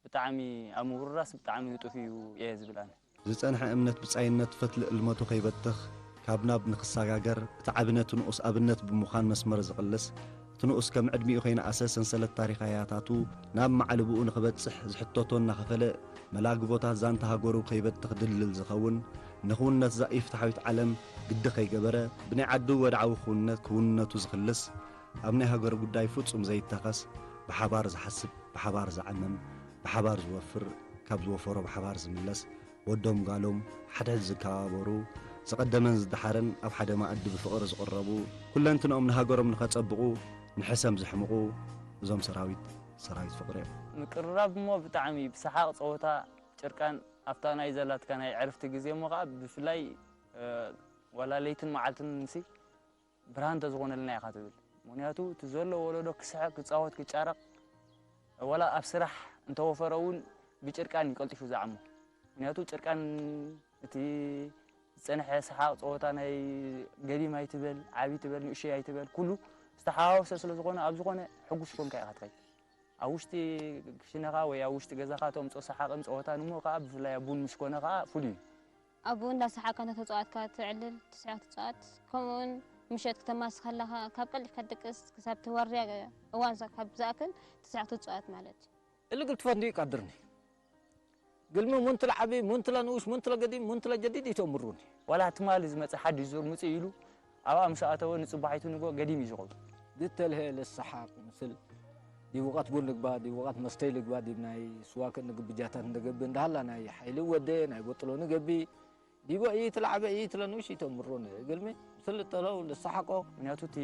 ብጣዕሚ ኣብ ምውርራስ ብጣዕሚ ንጡፍ እዩ እየ ዝብል ኣነ። ዝጸንሐ እምነት ብጻይነት ፈትሊ እልመቱ ከይበትኽ፣ ካብ ናብ ንኽሰጋገር፣ እቲ ዓቢ ነቲ ንኡስ ኣብነት ብምዃን መስመር ዝቕልስ፣ እቲ ንኡስ ከም ዕድሚኡ ከይነኣሰ ሰንሰለት ታሪኽ ኣያታቱ ናብ መዓልብኡ ንኽበጽሕ ዝሕተቶ እናኸፈለ፣ መላግቦታት ዛንታ ሃገሩ ከይበትኽ ድልድል ዝኸውን፣ ንኽውንነት ዛኢ ፍትሓዊት ዓለም ግዲ ከይገበረ፣ ብናይ ዓዱ ወድዓዊ ክውንነት ክውንነቱ ዝኽልስ፣ ኣብ ናይ ሃገሩ ጉዳይ ፍጹም ዘይታኸስ፣ ብሓባር ዝሓስብ፣ ብሓባር ዝዓምም፣ ብሓባር ዝወፍር፣ ካብ ዝወፈሮ ብሓባር ዝምለስ፣ ወዶም ጓሎም ሓድሕድ ዝከባበሩ፣ ዝቐደመን ዝደሓረን ኣብ ሓደ መኣዲ ብፍቕሪ ዝቕረቡ፣ ኩለንትንኦም ንሃገሮም ንኸጸብቑ ንሕሰም ዘሕምቑ፣ እዞም ሰራዊት፣ ሰራዊት ፍቕሪ እዮም። ምቅርራብ እሞ ብጣዕሚ ብሰሓቕ ጸወታ ጭርቃን ኣብታ ናይ ዘላትካ ናይ ዕርፍቲ ግዜ እሞ ኸኣ ብፍላይ፣ እ፣ ዋላ ለይትን መዓልትን ንሲ ብርሃን እንተዝኾነልና ኢኻ ትብል። ምኽንያቱ እቲ ዘሎ ወለዶ ክስሕቕ፣ ክጻወት፣ ክጫረቕ፣ ዋላ ኣብ ስራሕ እንተወፈረ እውን ብጭርቃን እዩ ቀልጢፉ ዝዓሞ። ምኽንያቱ ጭርቃን እቲ ዝጸንሐ ሰሓቕ ጸወታ ናይ ገዲም ኣይትበል፣ ዓቢ ትበል፣ ንእሽተይ ኣይትበል፣ ኩሉ ዝተሓዋወሰ ስለ ዝኾነ ኣብ ዝኾነ ሕጉስ ኮንካ ኢኻ ትኸይድ። ኣብ ውሽጢ ክሽነኻ ወይ ኣብ ውሽጢ ገዛኻ ተምጽኦ ሰሓቕን ጸወታን እሞ ከኣ ብፍላይ ኣብ ቡን ምስ ኮነ ከኣ ፍሉይ እዩ። ኣብኡ እንዳሰሓቕካ እንዳተጻወትካ ትዕልል፣ ትስሕቕ ትጻወት። ከምኡውን ምሸት ክተማሲ ከለኻ ካብ ቀልጢፍካ ትድቅስ ክሳብ ትወርያ እዋን ዛ-፣ ካብ ዝኣክል ትስሕቕ ትጻወት ማለት እዩ። እልግል ትፈንዱ ይቀድርኒ። ግልሚ ሙንትለ ዓቢ፣ ሙንትለ ንኡሽ፣ ሙንትለ ገዲም፣ ሙንትለ ጀዲድ ይተምሩኒ። ዋላ ትማሊ ዝመጸ ሓድሽ ዙር ምጽእ ኢሉ ኣብኣ ምስ ኣተወ ንጽባሒቱ ንግሆ ገዲም እዩ ዝኸውን። ዝተልሀ ለሰሓቕ ምስል ዲብ ወቐት ቡን ልግባ፣ ዲብ ወቐት መስተይ ልግባ፣ ዲብ ናይ ስዋ ክንግብ ብጃታት ንገብእ እንዳሃላ ናይ ሓይሊ ወደ፣ ናይ ቦጥሎ ንገብእ፣ ዲቦ ኢትልዓበ ኢትለንውሽ ኢተምሮ ንእግልሚ ስልጠለው ልሰሓቆ። ምክንያቱ እቲ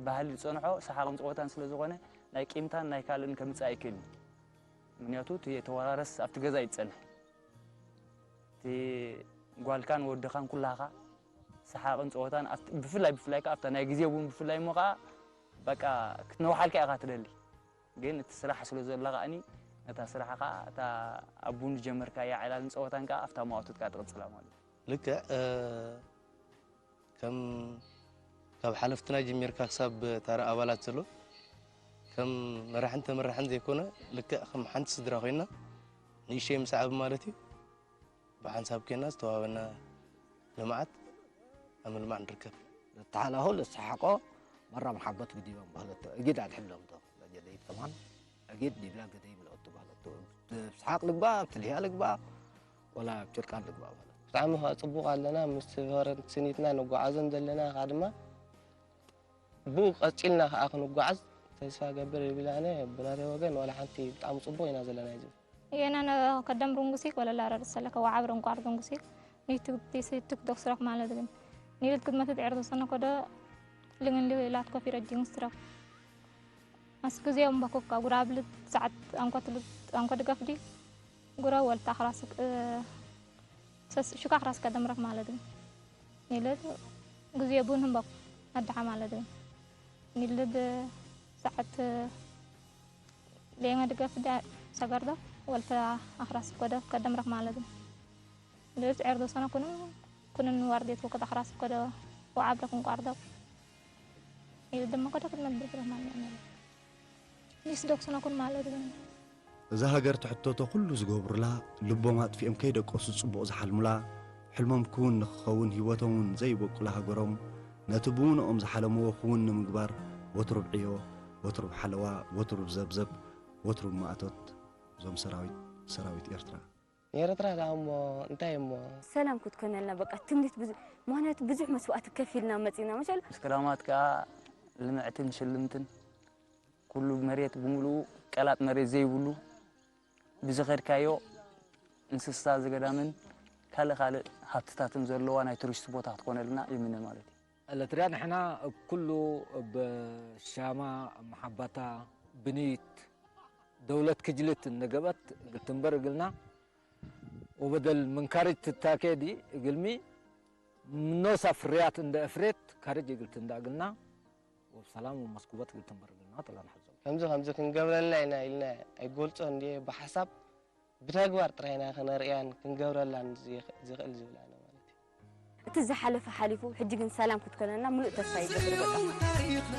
ባህሊ ዝጸንሖ ሰሓቕን ጸወታን ስለ ዝኾነ ናይ ቂምታን ናይ ካልእን ከምጽእ ኣይክእልን። ምክንያቱ እቲ የተወራረስ ኣብቲ ገዛ ይጸንሕ። እቲ ጓልካን ወድኻን ኩላኻ ሰሓቕን ጸወታን ኣብቲ ብፍላይ ብፍላይ ከኣ ኣብታ ናይ ግዜ እውን ብፍላይ እሞ ከኣ በቃ ክትነውሓልካ ኢኻ ትደሊ። ግን እቲ ስራሕ ስለ ዘላ ከኣኒ ነታ ስራሕ ከኣ እታ ኣብ ቡን ዝጀመርካያ ዕላልን ጸወታን ከኣ ኣብታ መዋቶት ከኣ ትቕጽላ ማለት እዩ። ልክዕ እ፣ ከም ካብ ሓለፍትና ጀሚርካ ክሳብ ተራ ኣባላት ዘሎ ከም መራሕን ተመራሕን ዘይኮነ ልክዕ ከም ሓንቲ ስድራ ኮይና ንእሽተይ ምስ ዓቢ ማለት እዩ። ብሓንሳብ ኮይና ዝተዋበና ልምዓት ኣብ ምልማዕ ንርከብ። ተሓላኹ ልሰሓቆ መራ መሓቦት ግዲቦም ባህለቶ እጊድ ኣድሕሎም ዶ ለጀደይት ከማን እጊድ ዲብላ ገደይ ምለኦቱ ባህለቶ ብሰሓቅ ልግባ ብትልህያ ልግባ ወላ ብጭርቃን ልግባ ባህለቶ። ብጣዕሚ ከዓ ፅቡቅ ኣለና ምስ ፈረንት ስኒትና ንጓዓዞን ዘለና ከዓ ድማ ብኡ ቀፂልና ከዓ ክንጓዓዝ ተስፋ ገብር ይብል ኣነ ብናተይ ወገን ዋላ ሓንቲ ብጣዕሚ ፅቡቅ ኢና ዘለና እዚ የናነ ከደም ሩንጉሲክ ወለላ ረድ ሰለከ ወዓብ ርንቋር ሩንጉሲክ ኒትግቲ ስቱክ ዶክስረክ ማለት ግን ኒልት ግድመት ድዕር ተሰነ ኮደ ልግን ሊ ላት ኮፊ ረጅን ስትረክ ኣስክ ዚኦም በኮካ ጉራብልት ሰዓት ኣንኮትልት ኣንኮ ድገፍዲ ጉረ ወልታ ክራስክ ሰስ ሹካ ክራስከ ደምረክ ማለት ግን ኒልት ግዜ ቡን ህምበኩ ኣድሓ ማለት ግን ኒልድ ሰዓት ሌመ ድገፍ ዳ ሰገርዶ ወልተ ኣኽራስ ኮደ ከደምረክ ማለት ነው። ልብስ ዔርዶ ሰነ ኩኑ ኩንን ዋርዴት ወከት ኣኽራስ ኮደ ወዓብረ ክንቋርዶ ይል ደሞ ኮደ ክድመት ብርብረ ማለት ነው። ኒስ ዶክ ሰነ ኩን ማለት ነው። እዛ ሃገር ትሕተቶ ኩሉ ዝገብሩላ፣ ልቦም ኣጥፊኦም ከይደቀሱ ጽቡቕ ዝሓልሙላ፣ ሕልሞም ክውን ንኽኸውን ህይወቶም እውን ዘይበቁላ ሃገሮም፣ ነቲ ብውነኦም ዝሓለምዎ ክውን ንምግባር ወትሩ ብዕዮ፣ ወትሩ ብሓለዋ፣ ወትሩ ብዘብዘብ፣ ወትሩ ብማእቶት እዞም ሰራዊት፣ ሰራዊት ኤርትራ። ኤርትራ ደኣ እሞ እንታይ እሞ? ሰላም ክትኮነልና በቃ ትምኒት ብዙ ምኽንያቱ ብዙሕ መስዋእቲ ከፊልና መጺና መቸል። መስከረማት ከኣ ልምዕትን ሽልምትን ኩሉ መሬት ብምሉኡ ቀላጥ መሬት ዘይብሉ ብዝኸድካዮ እንስሳ ዘገዳምን ካልእ ካልእ ሃብትታትን ዘለዋ ናይ ቱሪስት ቦታ ክትኮነልና ይምነ ማለት እዩ። ኤለትርያ ንሕና እብ ኩሉ እብ ሻማ መሓባታ ብንይት ደውለት ክጅልት ነገበት ግልትንበር እግልና ወበደል ምንካርጅ ትታኬዲ እግልሚ ምኖሳ ፍርያት እንደ እፍሬት ካርጅ እግልት እንዳ እግልና ወብሰላም ወመስኩበት ግልትንበር እግልና ተላን ሓዘው። ከምዚ ከምዚ ክንገብረልና ኢና ኢልና ኣይጎልጾ እንዲ ብሓሳብ ብተግባር ጥራይና ከነርእያን ክንገብረላን ዝኽ-፣ ዝኽእል ዝብል ኣነ ማለት እዩ። እቲ ዝሓለፈ ሓሊፉ፣ ሕጂ ግን ሰላም ክትኮነና ምሉእ ተስፋ ይገብር በቃ። ታሪኽና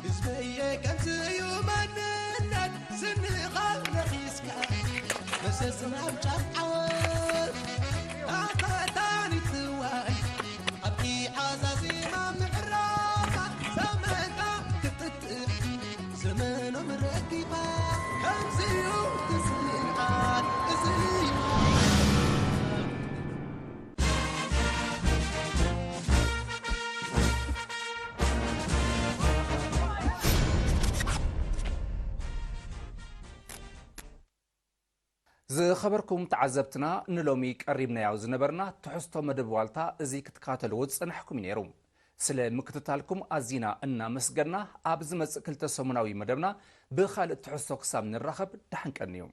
ህዝበየ ከምዚ እዩ መንነት ስንኻ ነኺስካ መሰስና ኣብ ጫፍ ዓወት ኣኸታኒትዋይ ኣብቲ ዓዛዚማ ምዕራፋ ዘመንካ ክትጥእ ዘመኖም ረኪባ ከምዚዩ ትስንዓት እዚ እዩ። ዝኸበርኩም ተዓዘብትና፣ ንሎሚ ቀሪብናዮ ዝነበርና ትሕዝቶ መደብ ዋልታ እዚ ክትከታተልዎ ዝጸናሕኩም እዩ ነይሩ። ስለ ምክትታልኩም ኣዚና እናመስገና፣ ኣብ ዝመጽእ ክልተ ሰሙናዊ መደብና ብኻልእ ትሕዝቶ ክሳብ ንራኸብ ደሓን ቀንዩ።